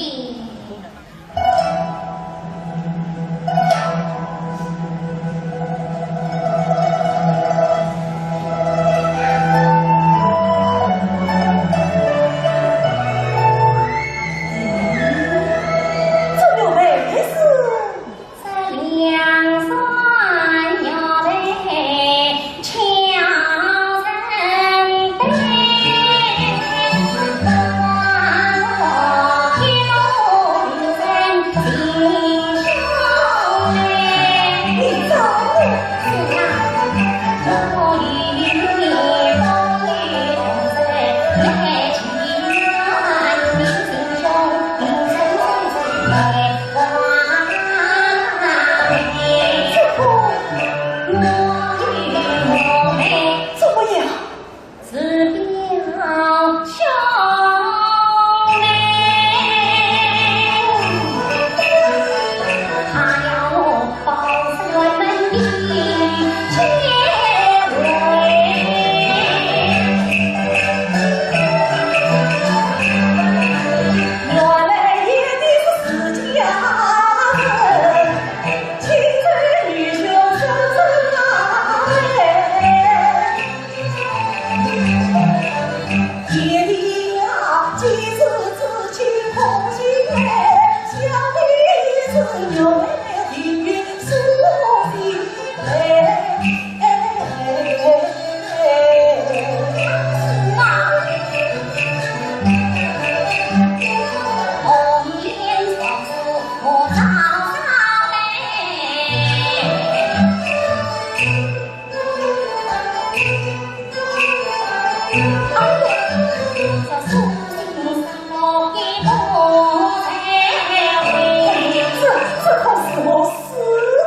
这，这可是我死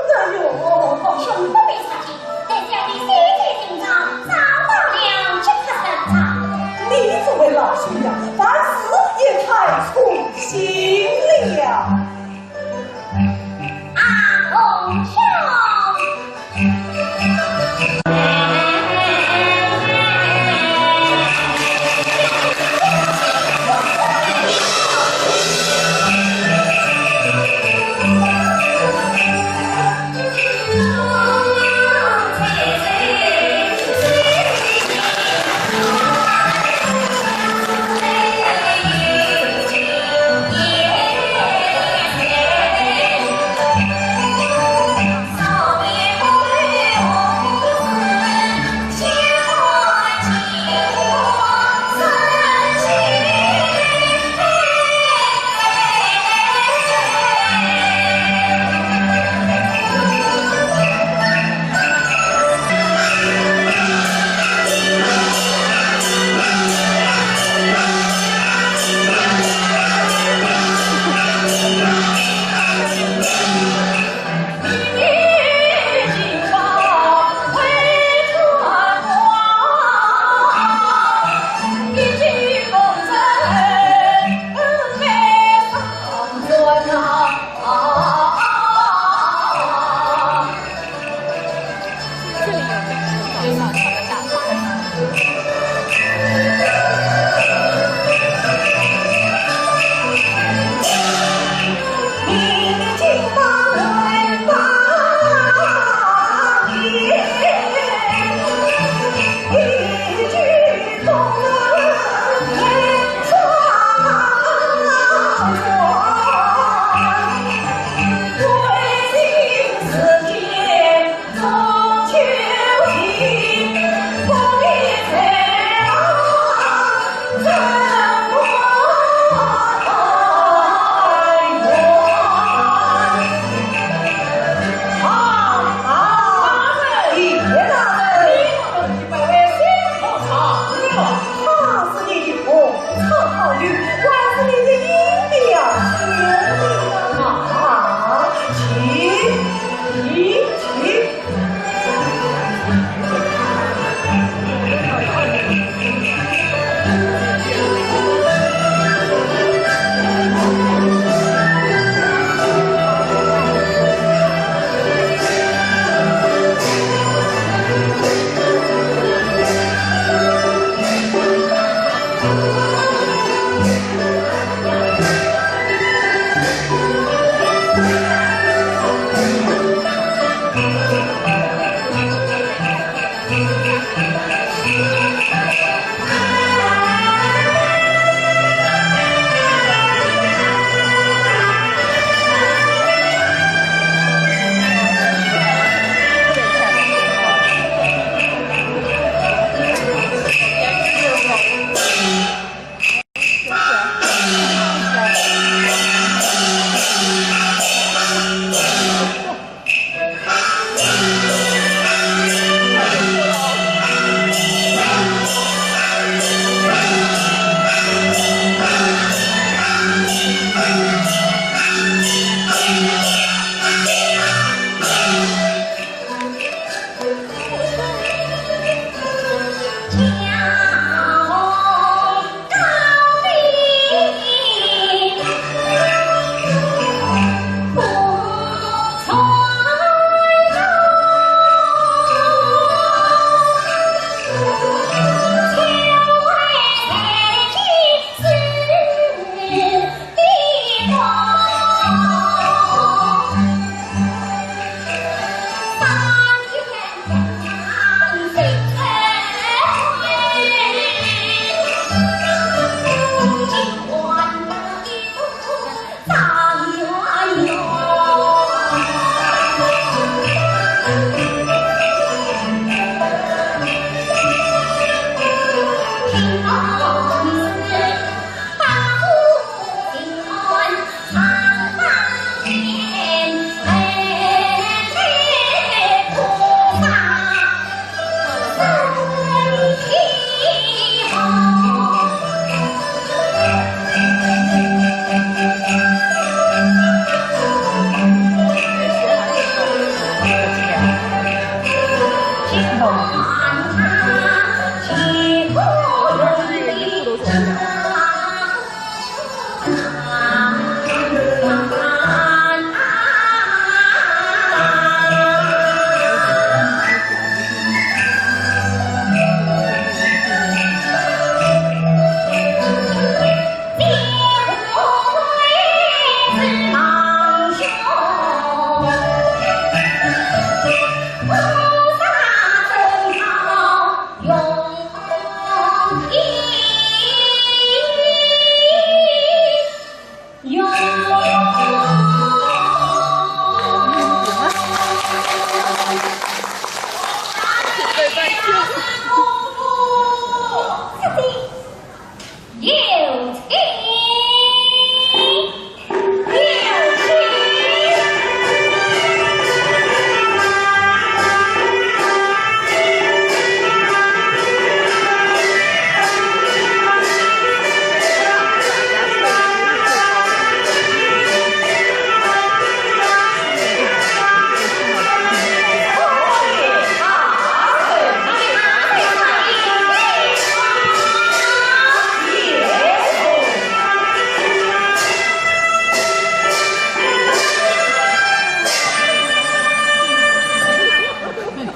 的哟！兄弟不必着急，待小弟先去寻找，找到了即刻上朝。你这位老兄呀，办事也太粗心了。 啊，红兄。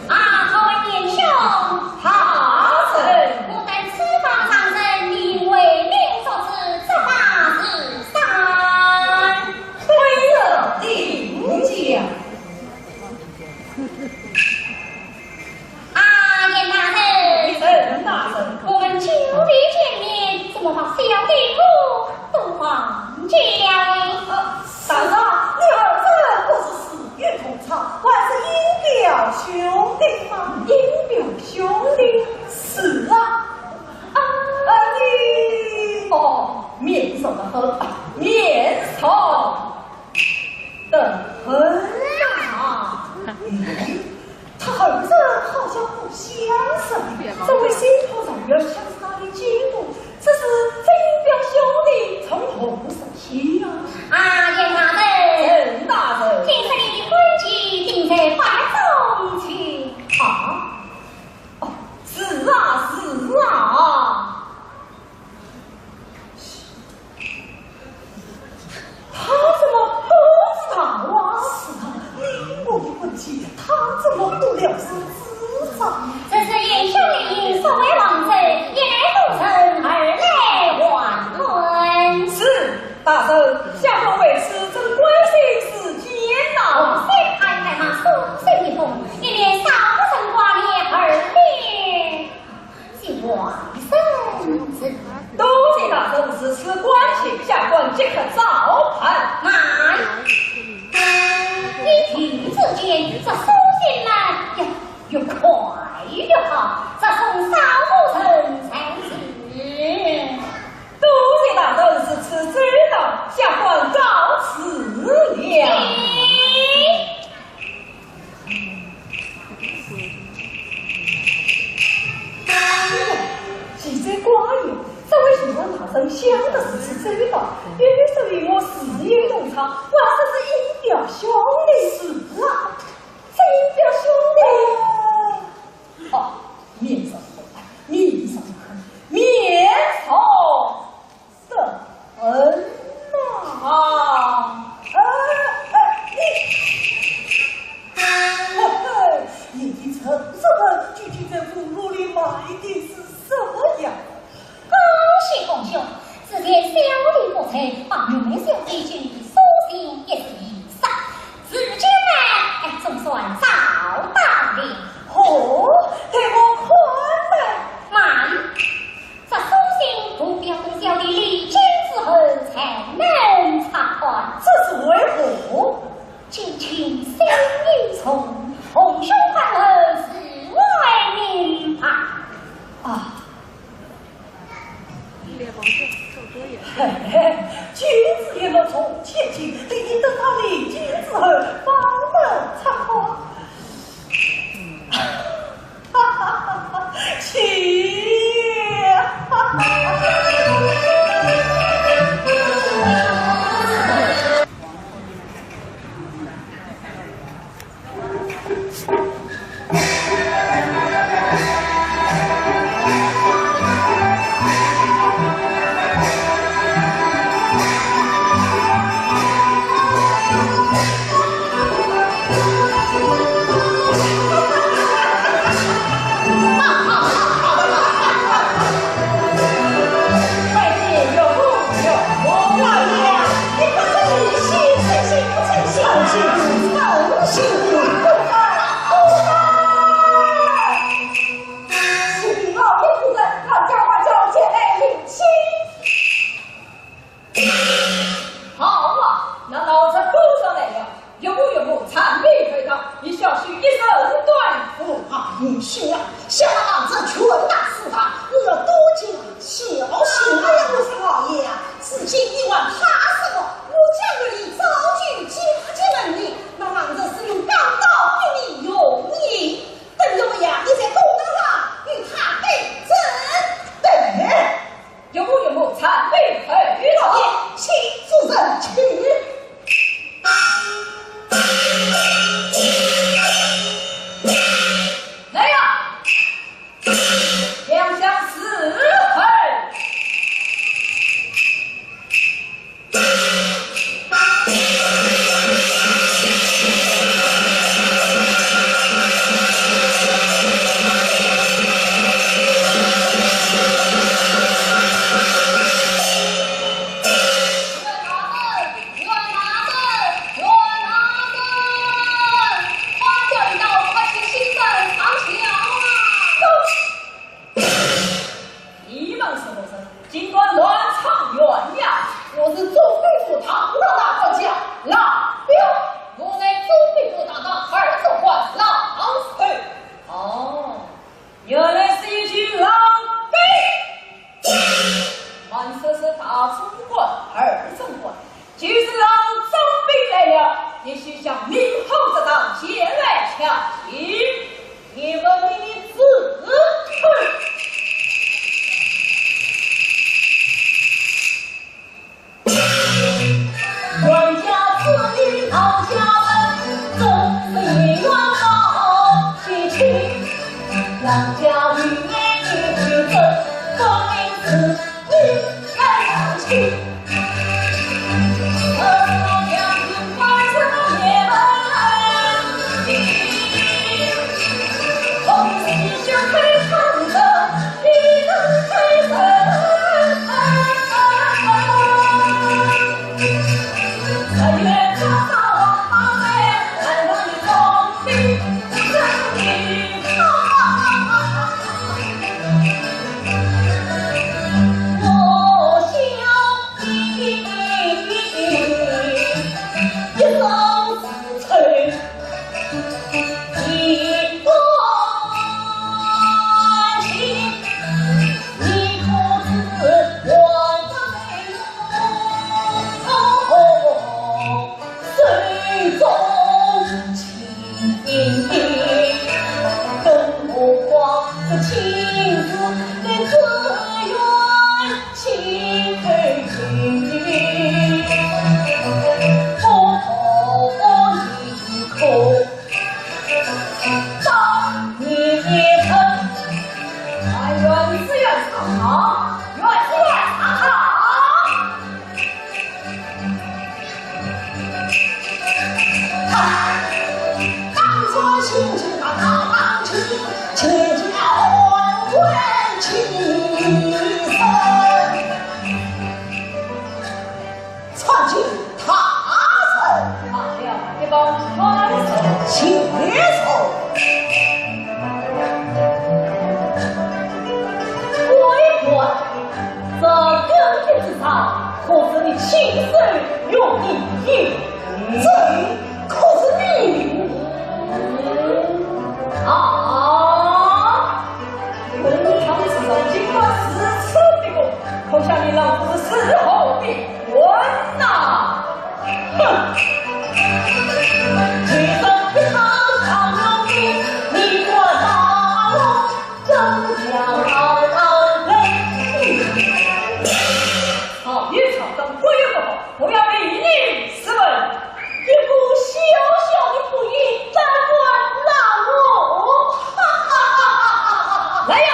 啊，好，年兄。好。我等此番上任，因为民族之责，法治三。对了，领讲。啊，严大人。陈大人。我们久未见面，怎么把小的我都忘记了？呃，大嫂，你儿子不是死 于同窗，还是因表兄弟吗？因表兄弟？是啊。啊，你，哦，面熟得很，面熟得很啊。嗯，他儿子好像不相识。这位新同窗像是哪里见过？ 这是真表兄弟，从何说起呀？啊，严大人。陈大人。今日的婚期定在八月中秋。啊？哦，是啊，是啊。 他怎么不知道啊？是啊，你我的婚期，他怎么不了如指掌？这是严兄的意，所为王子，一来助阵，二来完婚。是，大人，下官为此正关心事件呐。王孙太太嘛，书信一封，一面少不曾挂念，二面 是外甥子。多谢大人如此关心，下官即刻照办。慢，一提之间，这书信嘛，要越快越好，这封少不曾才是。多谢大人如此周到，下官告辞了。 现在怪哟，这位巡按大人想得如此周到，又说与我死于同窗，还说是因表兄弟。是啊，是因表兄弟。哦，面熟，面哎，君子也莫重前轻，等你得到礼金之后，方能拆穿。哈哈哈哈，请。哈哈哈哈。好啊，那老贼果然来了，岳母岳母，暂避回堂，与小婿一人对付。啊，贤婿啊，想那老贼权大势大，你要多加小心。哎呀，我说老爷啊，如今你还怕什么？我家玉林早就嫁进门里，那老贼是用钢刀与你用的。等一会呀，你在公堂上与他对质。对。 岳母岳母，暂避回堂。老爷，请主人去。来呀，两相伺候。你们是何人？竟敢乱闯县衙！我是总兵府堂上大管家，老彪。我乃总兵府堂上二总管老四。哦，原来是一群老贼。慢说是大总管、二总管， 就是老总兵来了，也许想明好这张前来抢亲，你们你子。冤家子弟闹家门，总是一冤到底去。冤家与你去争，分明是你来去。 参见大人。罢了，一旁参见。请坐。我一看，这更衣之上，可是你亲手用的？这可是你。啊！公堂之上，竟敢如此逼供，可想你老夫是何滚呐！哼！既然你好好容易，你管他了，怎样好好忍？好一场的不一个，我要命令四位，一个小小的不义，胆敢拿我！哈哈哈哈哈哈！来呀！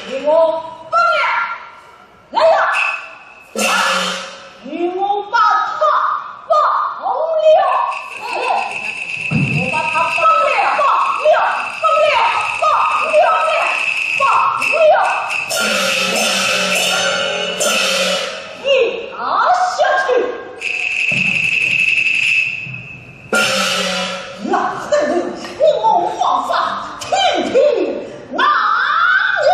给我放了！来呀！啊！给我把他放了！我把他放了！放了！放了！放了！放了！放了！压下去！ 老贼头，你我王法，听天难容！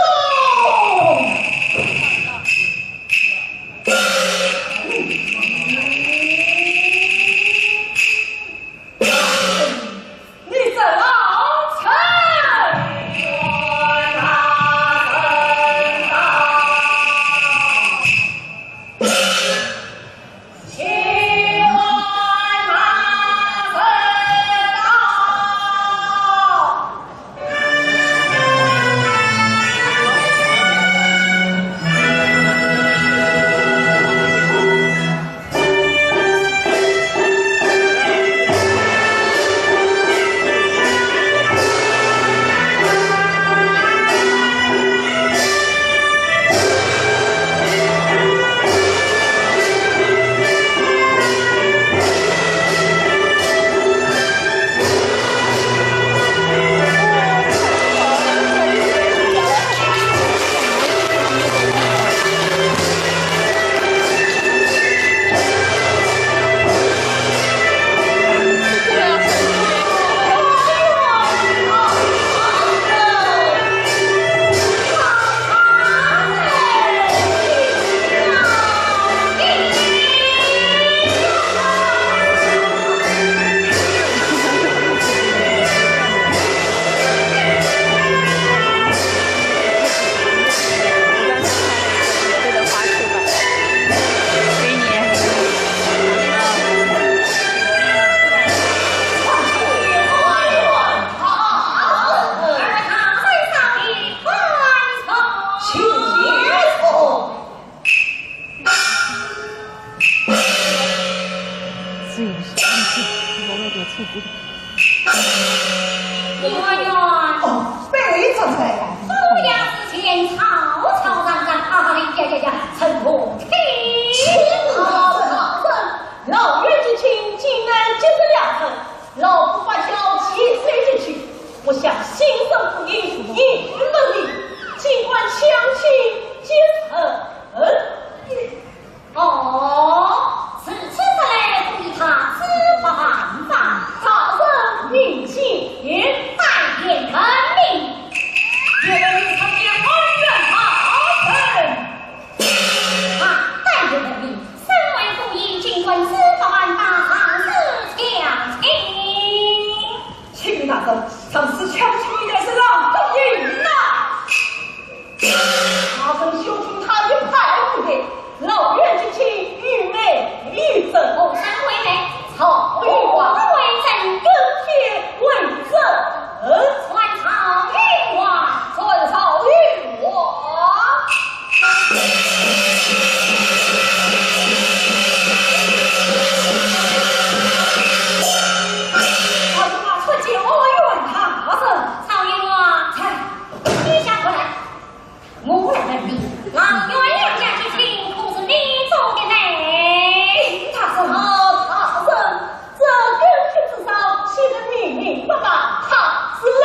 你这老贼！李官员，哦，卑职在。后两日前吵吵嚷嚷，哎呀呀呀，成功听。老夫人，老袁及亲竟然急得两分，老夫发轿起身就去，我想心生不宁，应不得，竟敢强行结成。 哦，如此说来，可与他知法犯法。大人明鉴。但愿人命。岳飞参见恩人大人。啊，但愿人命。身为姑爷，竟敢知法犯法，常是强情。启禀大人，常是强情，也是老夫人呐。 大人休听他一派胡言，老袁及亲愚昧，愚政。何人愚昧？曹操。曹操为政。更天为政。传曹操。传曹操。大人啊，出见岳父大人。曹操啊。在。你下过来。 我来问你，老袁两家结亲，可是你做的呢？大人啊，大人，这根据之上，写得明明白白，他是来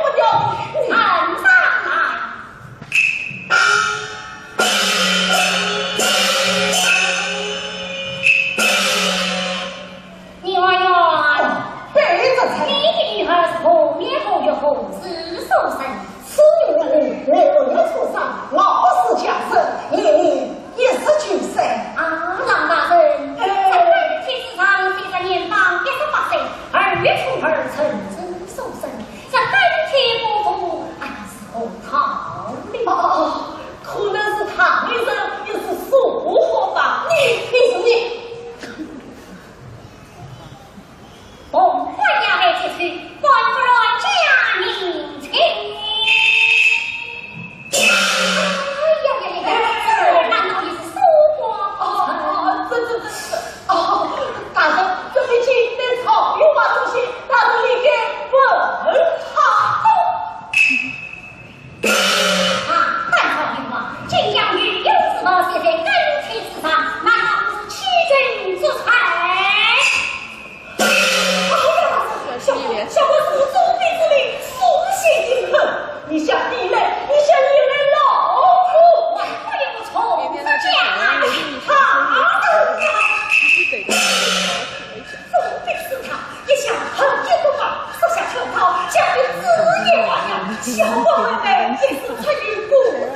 不了的。按上来。李官员，哦，卑职在。你的女儿是何年何月何日所生？ 四月二日，五月初三，老死家人。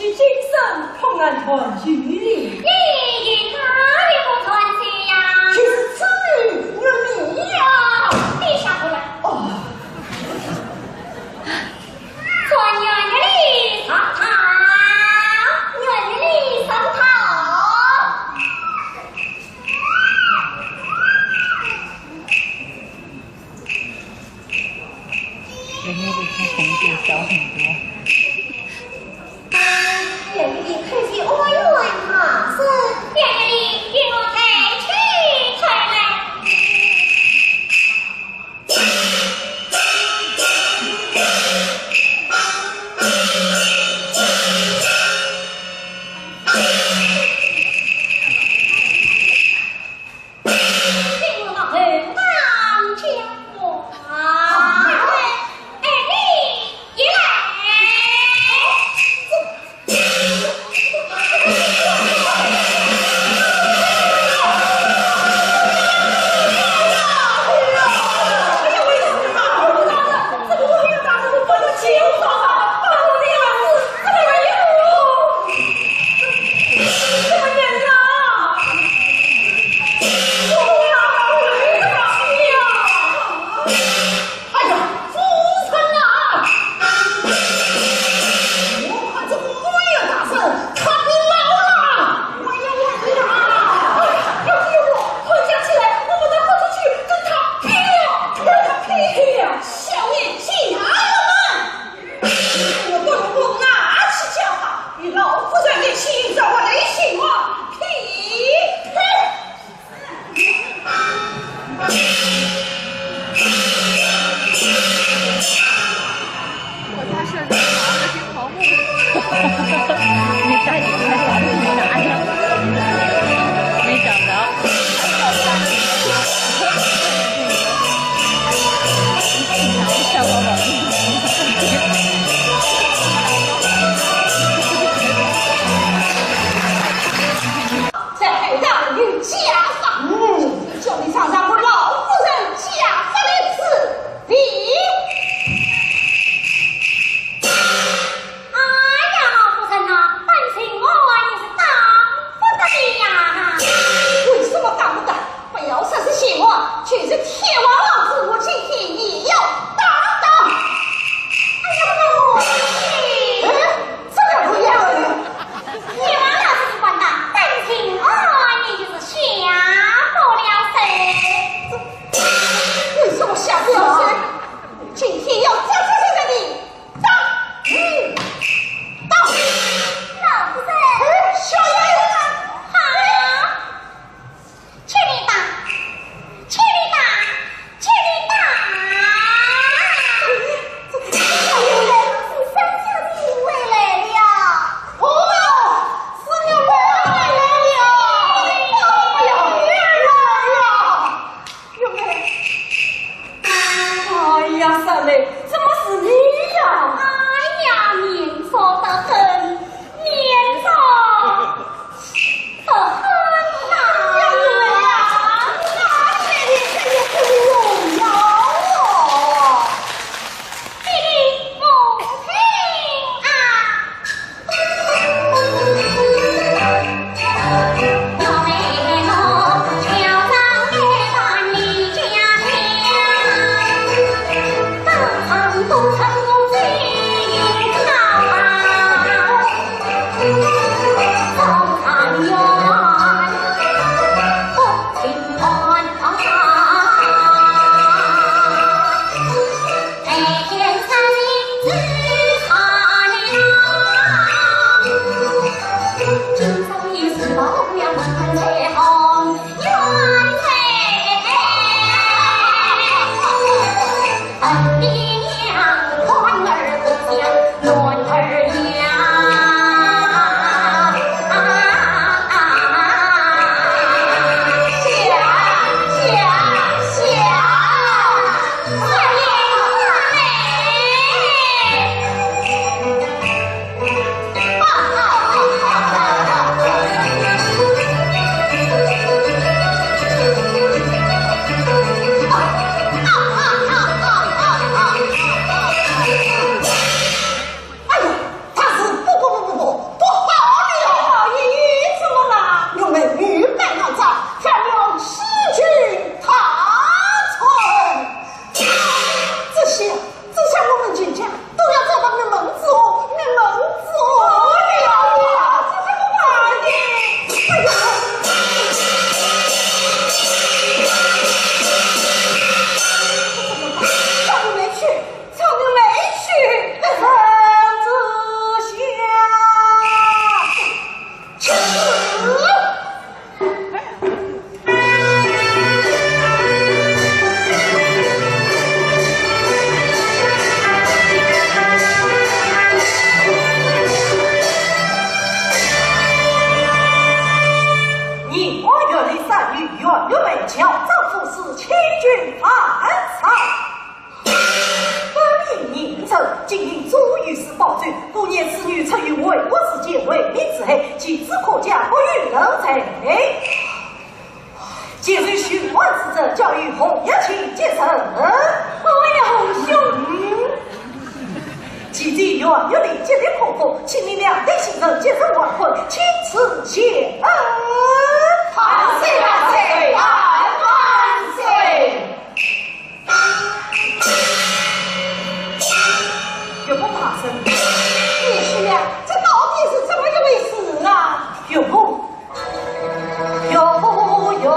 今生碰俺传奇哩。你与他一个传奇呀？就是此女与你呀。你下不来。哦。传圆圆的上套，圆圆的上套。 人家比他红度小很多。愿你可以安然脱身，愿你与我抬起头来。 哎呀，夫人啊！我看这个官员大人，他老了！哎呀，我的呀！哎呀，要给我捆绑起来，我们到何处去跟他拼了？跟他拼了！小年轻啊，我们！我不如拿起家法，与老夫人一起找我来行王拼！ 没带，没带，没拿着，没找着。为国子监为民除害，其子可嘉，不予人罪。今日寻案之者，交与洪月卿接审。哎呀，洪兄！既知袁月卿极力控诉，请你两代先生接受完婚，请赐谢恩。万岁万岁万万岁！ 岳父大人，你说呀，这到底是怎么一回事啊？岳父，岳父，岳父啊！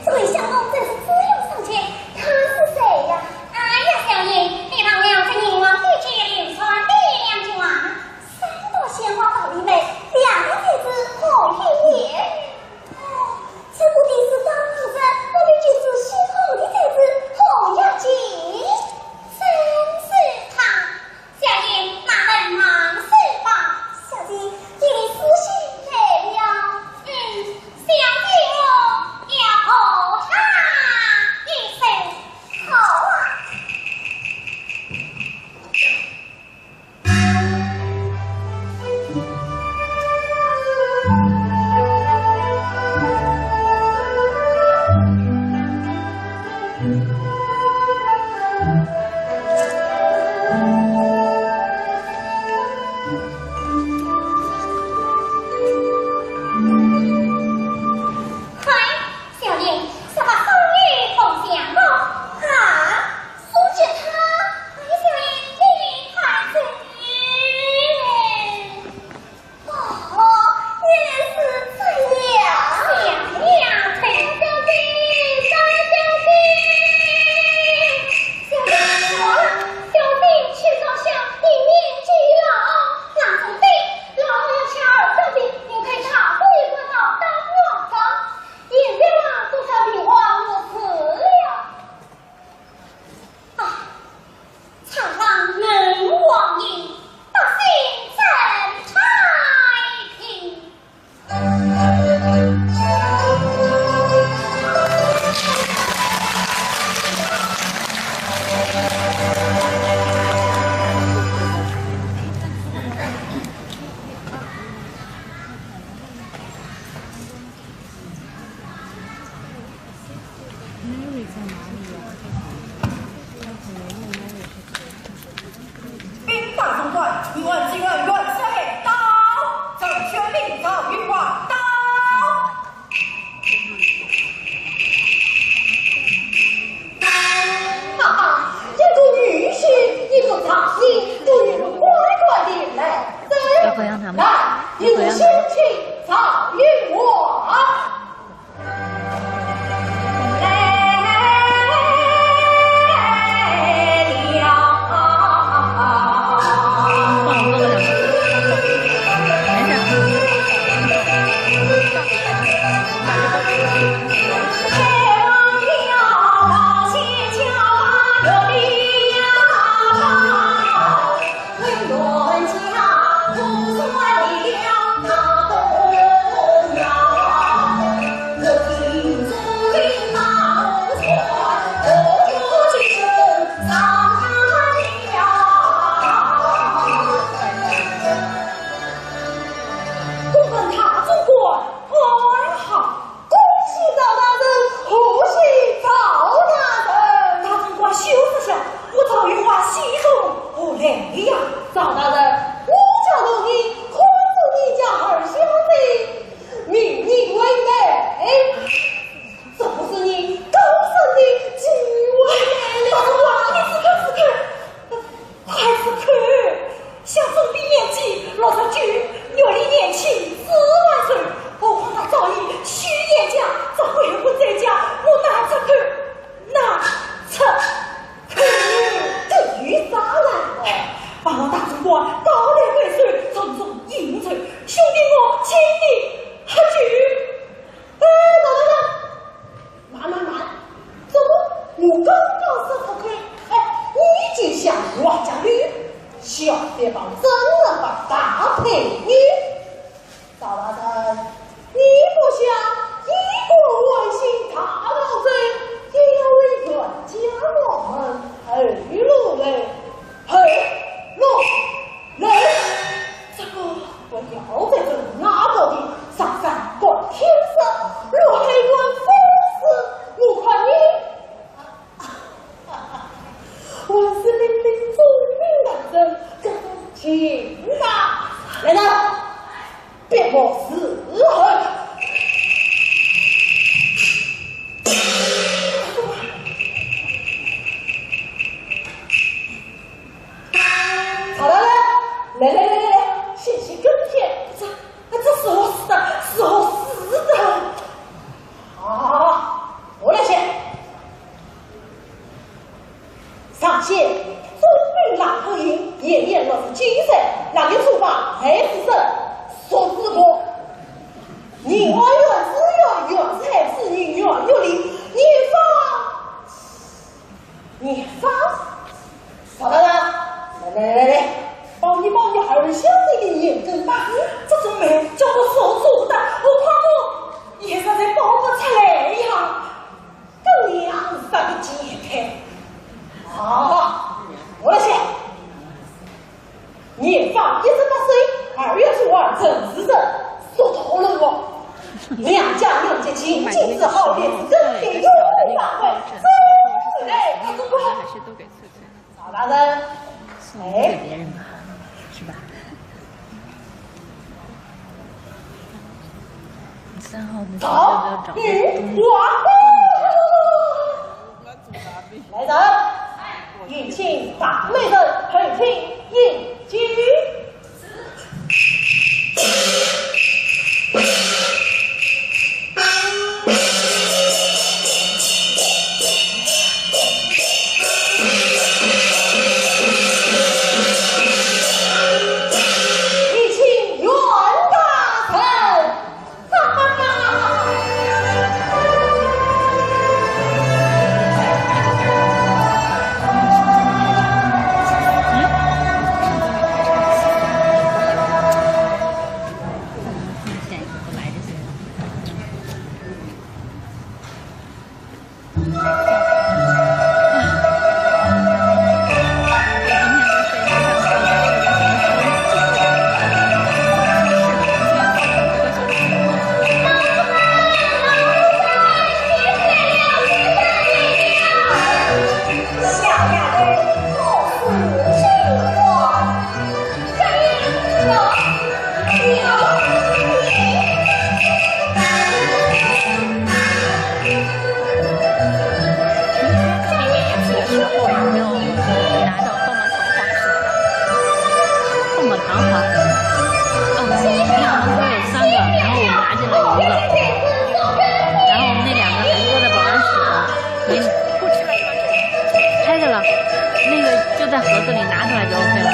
这位相公真是姿容双全，他是谁呀？哎呀，小姐，你忘了这宁王府的流传的两句话。三朵鲜花宝玉美，两个才子红与眼。哦，这个的是当时我们就是西方的才子红与金。真是他。 小姐，那门忙去吧。小姐，你的书信来了。嗯，小姐我要和他一说。好啊。 嗨，小姐，什么送你红香咯？啊，送给他？哎，小姐，你看这。 哦，原来是这样。小姐，小姐，小姐，小姐，小姐去烧香，一面祭老，郎中对老母亲儿子的，应该茶杯不倒当碗装，饮料啊，都是礼花无事了。 啊，常让人望眼，百姓怎太平？ 兵发中断，你们只愿元帅到，赵宣明赵云华到。哈哈，一个女婿，一个长子，都有乖乖的来生。要表扬他们，来，要表扬他们。有请赵云华。嘿，你，赵大人，你不想一个外姓大老贼，也要为冤家望门，嘿，落泪，嘿，落泪。这个不要在这里那个的，上山观天色，落海观风势，我看你 我是明明聪明的人，这种情啊！来人，别莫伺候。赵大人，来来来来来，险些跟天，这这是何事啊？是何事啊？啊，我来写。 上写：中军狼后营，严严落是金山，那个出发还是生，说之不。宁安县知县，县知县知县，县知县，严发。赵大人，来来来来来，帮你帮你二小姐的严正大，这种媒叫我说出的，我怕我一时再报不出来呀。 跟你娘是个贱胚。啊，我来写。严发一十八岁，二月初二辰巳日，属兔龙。两家两节亲，今日好日子，登天有法会，走来，快快快。赵大人，哎，别人吧，是吧？三号那个要不要找个东西？来人，有请大媒人，后请迎接。 有请袁大人。 这个时候有没有拿到棒棒糖花是吧？棒棒糖花。嗯，你好像说有三个，然后我们拿进了一个，然后那两个还搁在保温室呢，没，不拆。拆开了，那个就在盒子里拿出来就OK了。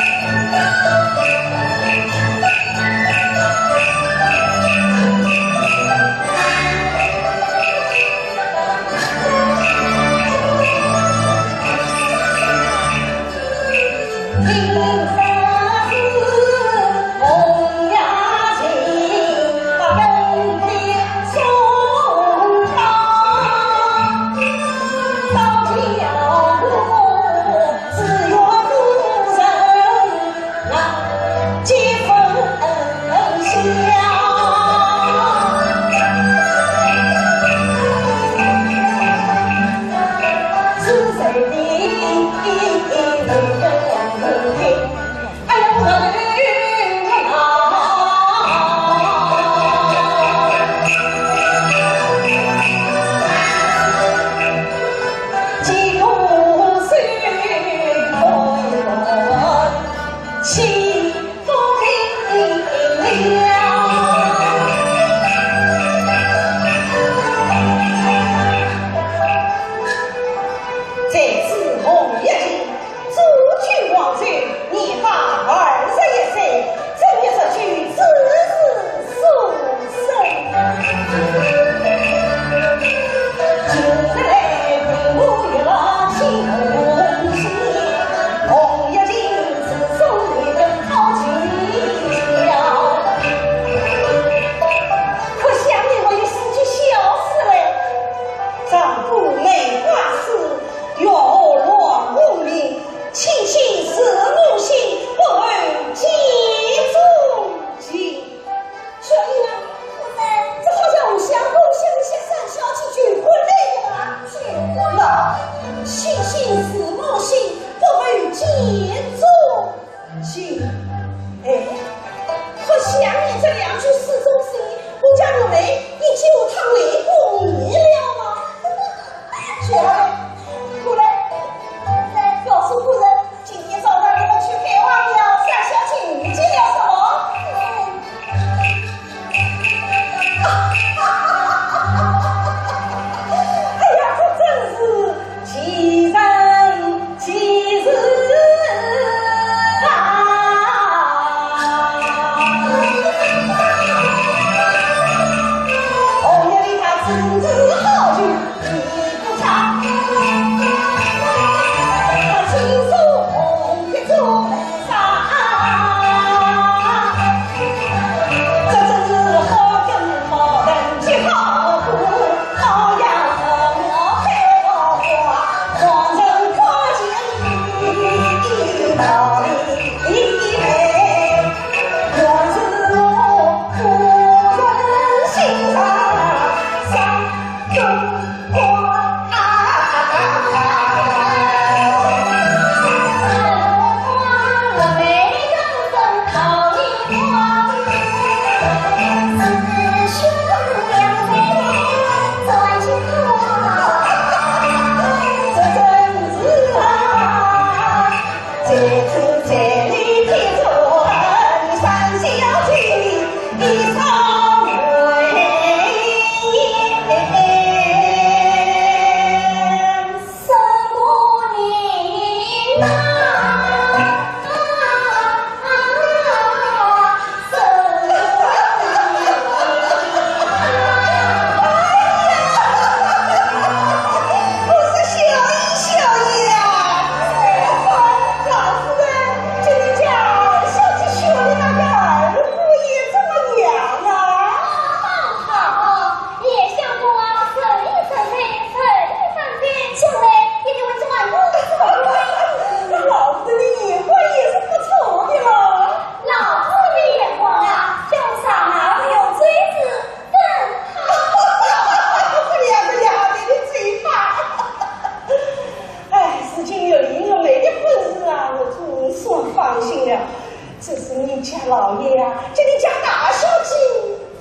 大小姐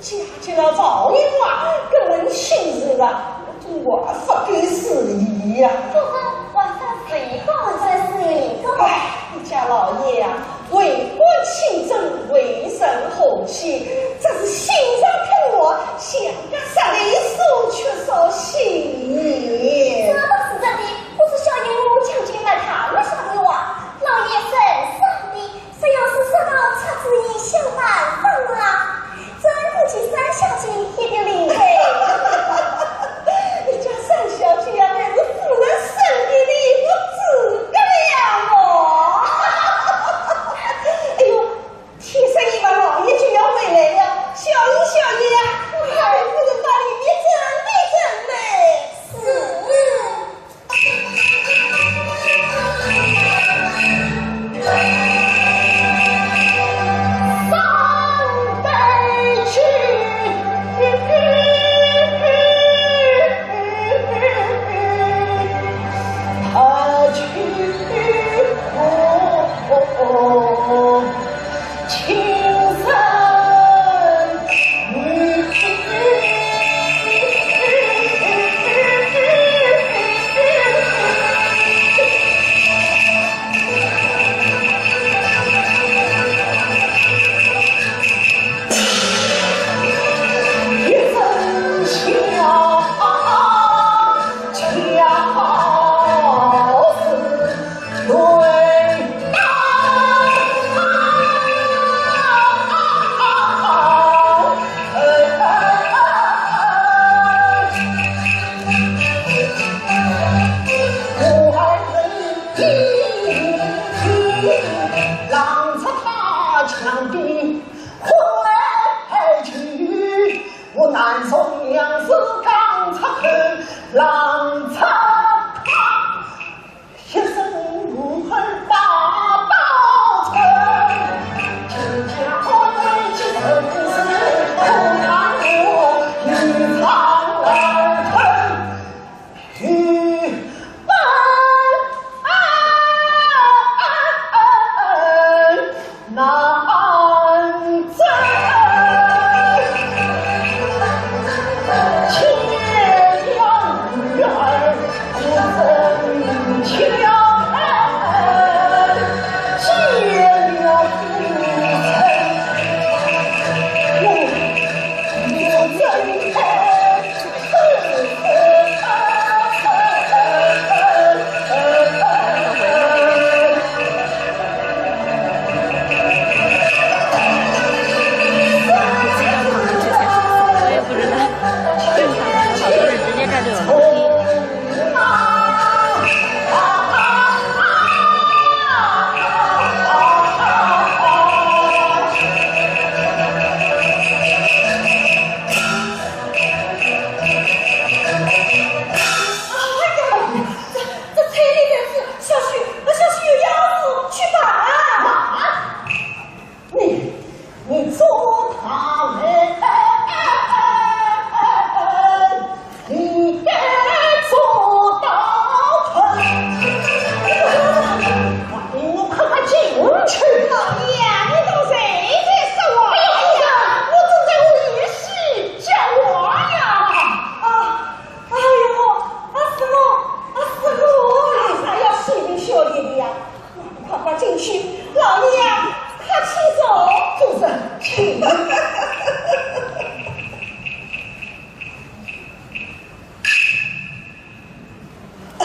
嫁给了赵员外，搿门亲事啊，我勿该失礼呀。夫人，还算是一个，还算是一个。哎，你家老爷呀，为官清正，为人和气，只是心肠太恶，像个杀人犯，缺少信义。这倒是真的，不知小爷我将军那他们说的话，老爷身上的 只要是说到出主意想办法啦，真的是三小姐一点灵的。你家三小姐呀，乃是夫人身边的一个诸葛亮哦。哎呦，天色已晚，老爷就要回来了，小爷小爷呀，快与夫人到里面准备准备。是。 哎呀，这，这催你的事，小婿，小婿有要事去办。慢！你，你做他们，你该做到头。快点，我快快进去。老爷，你都谁在说话呀？哎呀，我正在和贤婿讲话呀。啊， 哎呦，啊，是我，啊，是我。哎呀，随便小爷的呀，快快进去，老爷呀，快请坐。主人，请。哎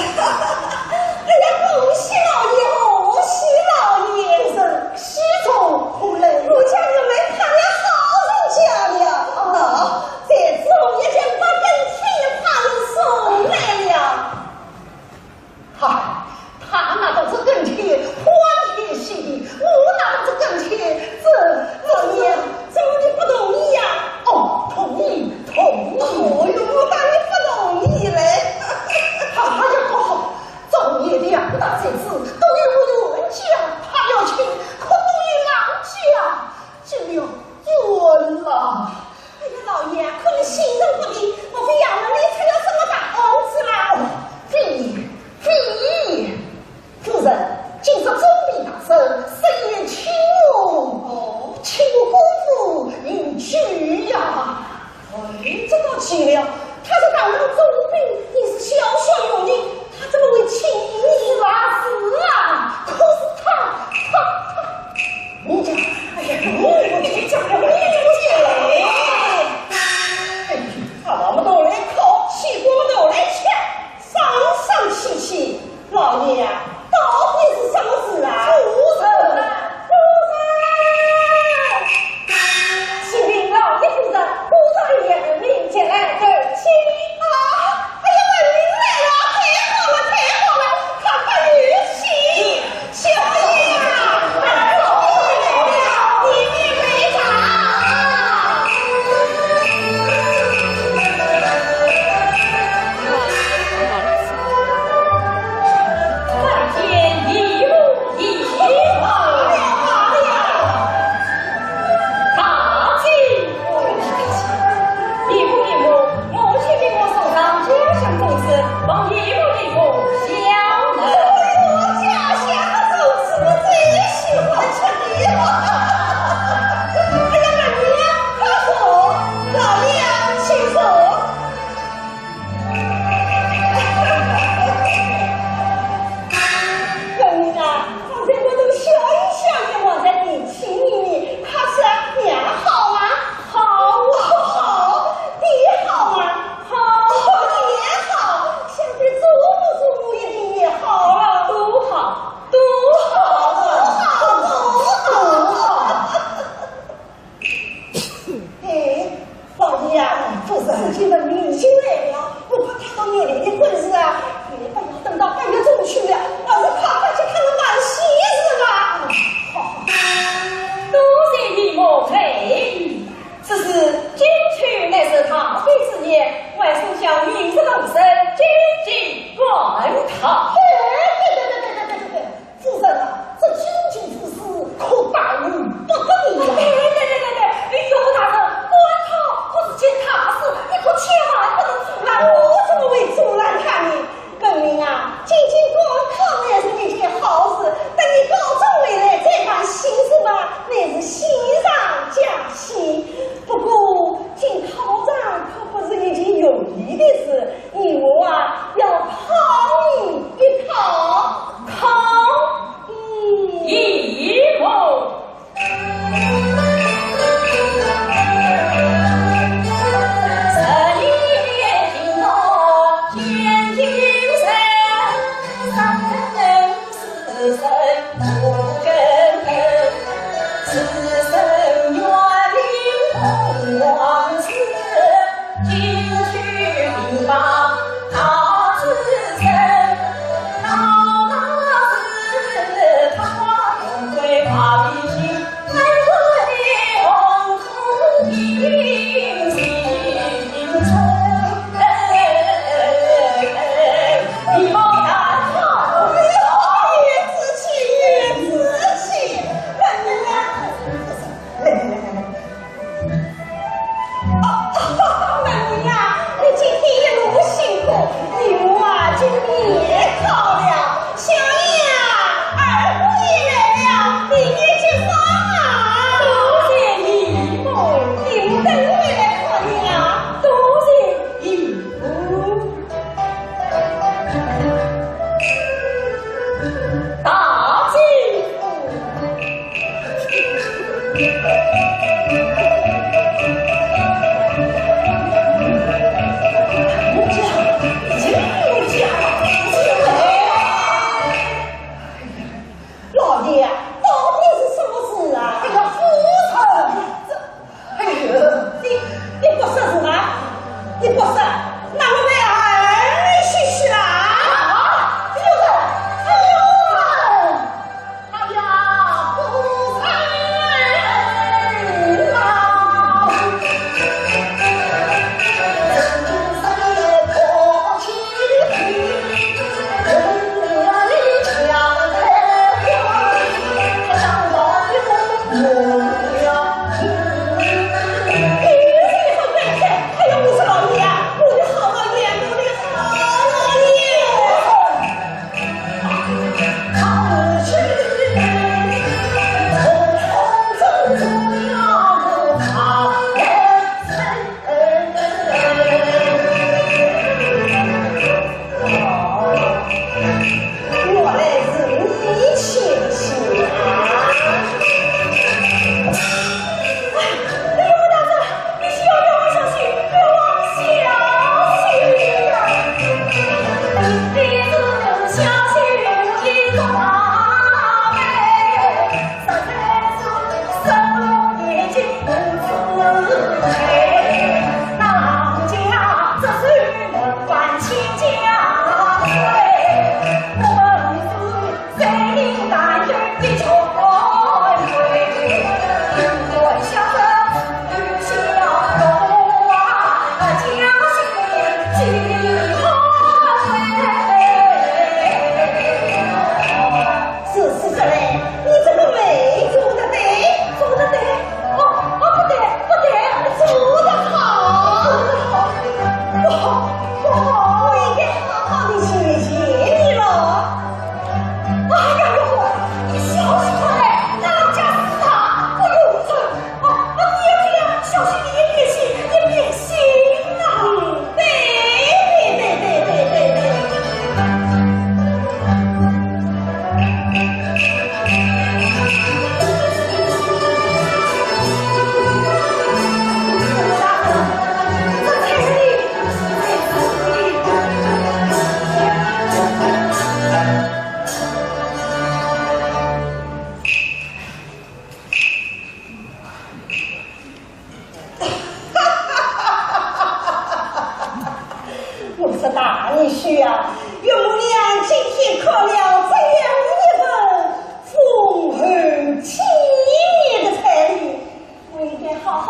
呀，恭喜老爷，恭喜老爷！主人，喜从何来？我家玉梅盼了好人家了。喏， 这是我一件八根天，怕人送来了。嗨，他拿到这根天，欢天喜地，我拿到这根天，这，这，老爷，怎么你不同意呀？哦，同意，同意。哦哟，我当你不同意嘞。哎呀，不好，赵员外两大才子都有冤家，他要请，可不与郎家 结了冤了。哎呀，老爷，可你心神不定，莫非衙门里出了什么大案子啦？哦，非，非，夫人，今日总兵大人设宴请我，哦，请我姑父哎，老爷啊，夫人，事情的明星来了，不怕他到夜里的婚事啊，你不要等到半夜中去了，而是快快去看个满喜事吧。好，好。多谢姨母佩玉，此事金秋乃是大喜之日，晚上想明日动身，进京赶考。哎，对对对对对对对对，夫人啊，这京剧之事可大于不得了啊。对对对对对，岳父大人，赶考可是件大事，你可千万不能阻拦。我怎么会阻拦他呢？分明啊，进京赶考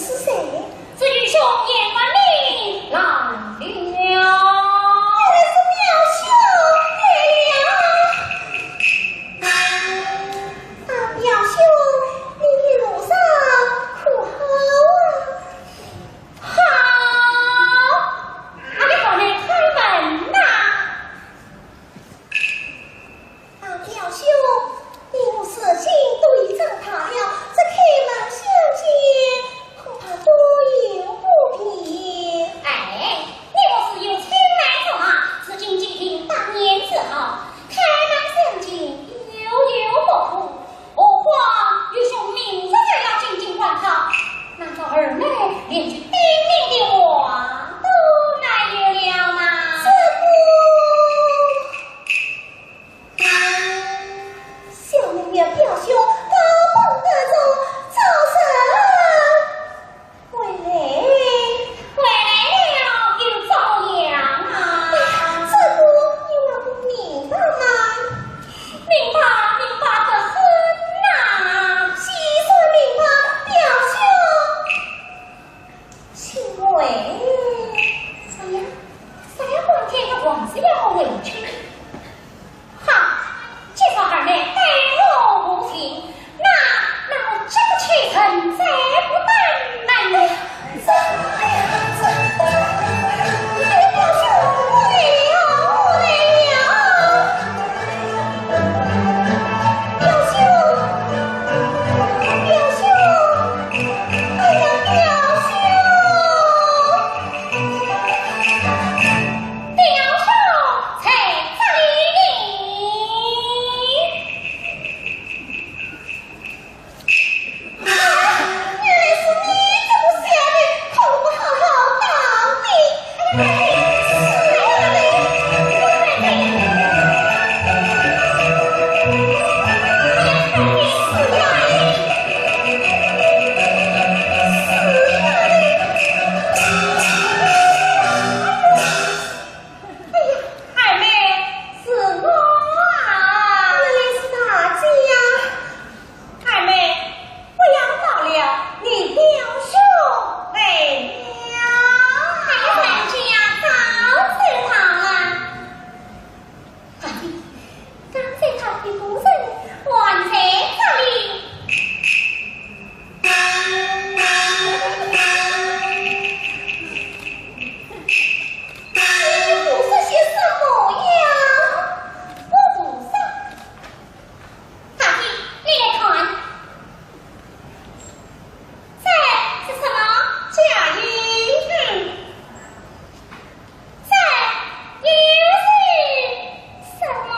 是谁？是愚兄闫万里来了。原来是表兄来了。啊，表兄，你的路上可好啊？好，啊，你快来开门呐。 啊，表兄，你我事先都已商讨好，这开门相见，恐怕多有不便。哎，你我是有青梅竹马，至今结义百年之好，开门相见，有有不可。何况愚兄明日就要进京赶考，难道二妹连句顶礼的话都没有了吗？这不 小妹与表兄高朋得中，早晨回来。回来了又怎样啊？哎呀，这个你还不明白吗？明白，明白得很呐。既然明白，表兄 请回。哎呀，三光天的还是要回去。好，既然二妹对我无情，那，那我这个屈臣再不登门。哎呀，这，哎呀，这，哎呀，表兄，我来了，我来了。表兄，表兄。 哎呀，表兄！表兄在这里呢。啊，原来是你，这个小人，看我不好好打你！哎呀，死呀你！死呀你！ 二妹，是我啊。原来是大姐呀。二妹，不要闹了，你表兄来了。哎呀，大姐呀，早知道了。 啊，刚才他的夫人还在这里。你胡说些什么呀？我胡说？大姐，你来看。这是什么？嫁衣。嗯。 这又是什么？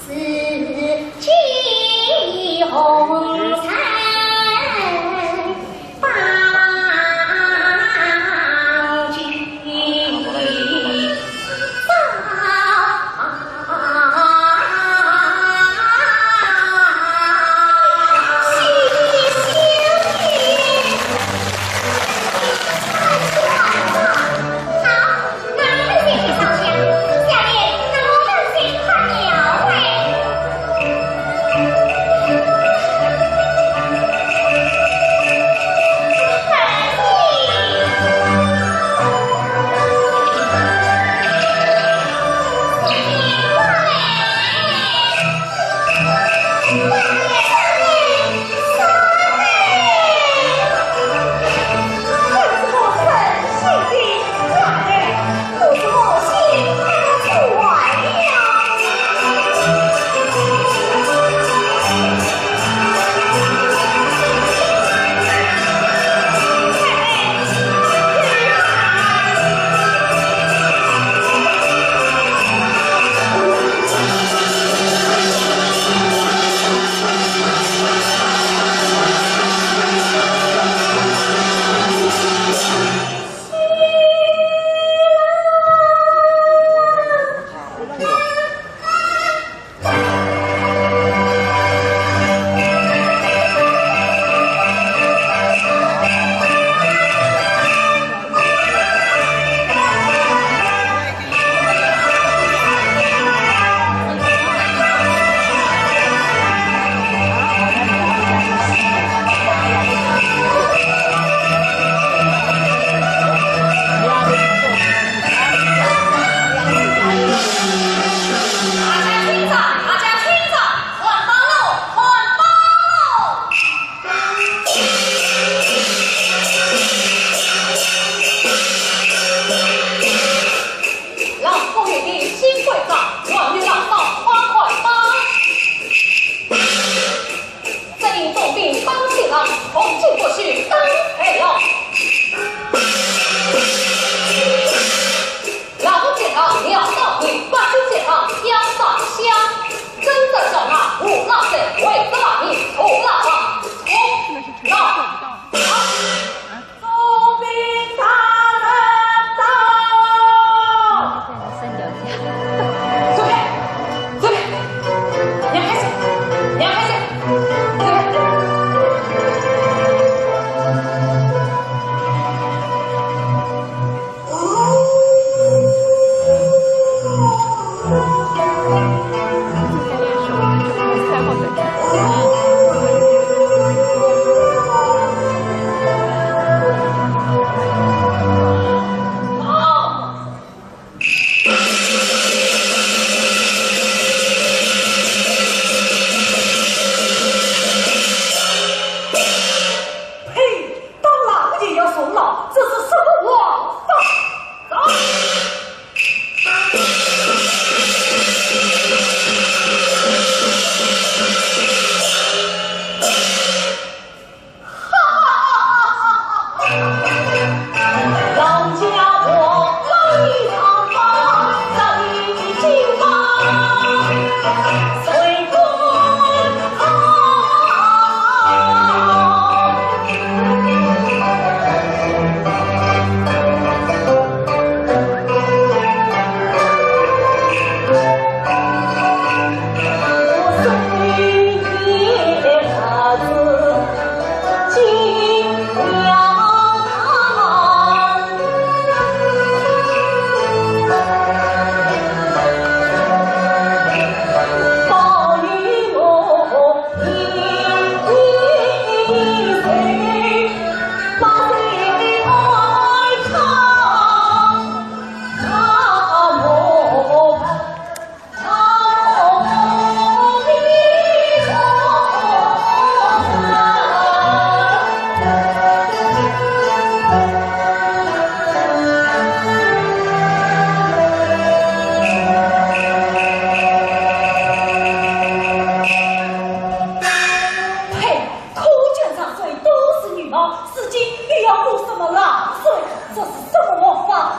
四季红尘。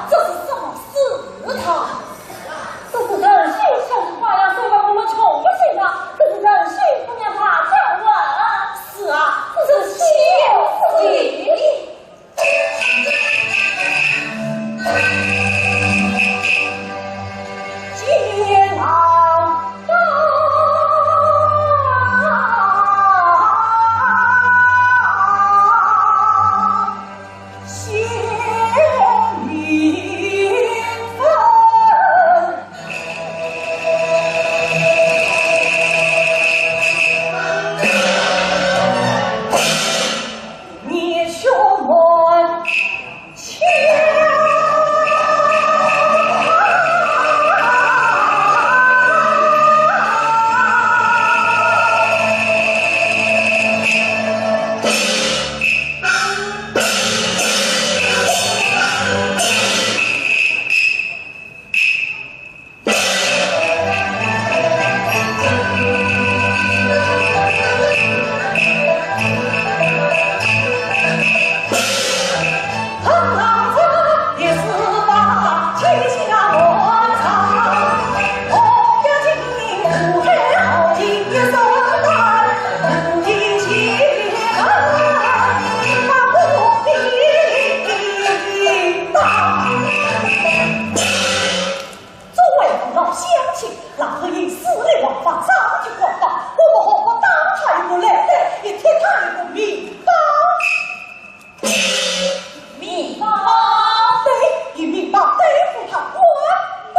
这是什么事啊？这是人心，小姐花样，谁让我们穷不行啊？这是人心，姑娘大家问。是啊，这是小姐。作为父老乡亲，老夫人死里忘返，上级管道，我们何不打他一个来仔，也踢他一个面包？面包？对，一面包对付他，管饱。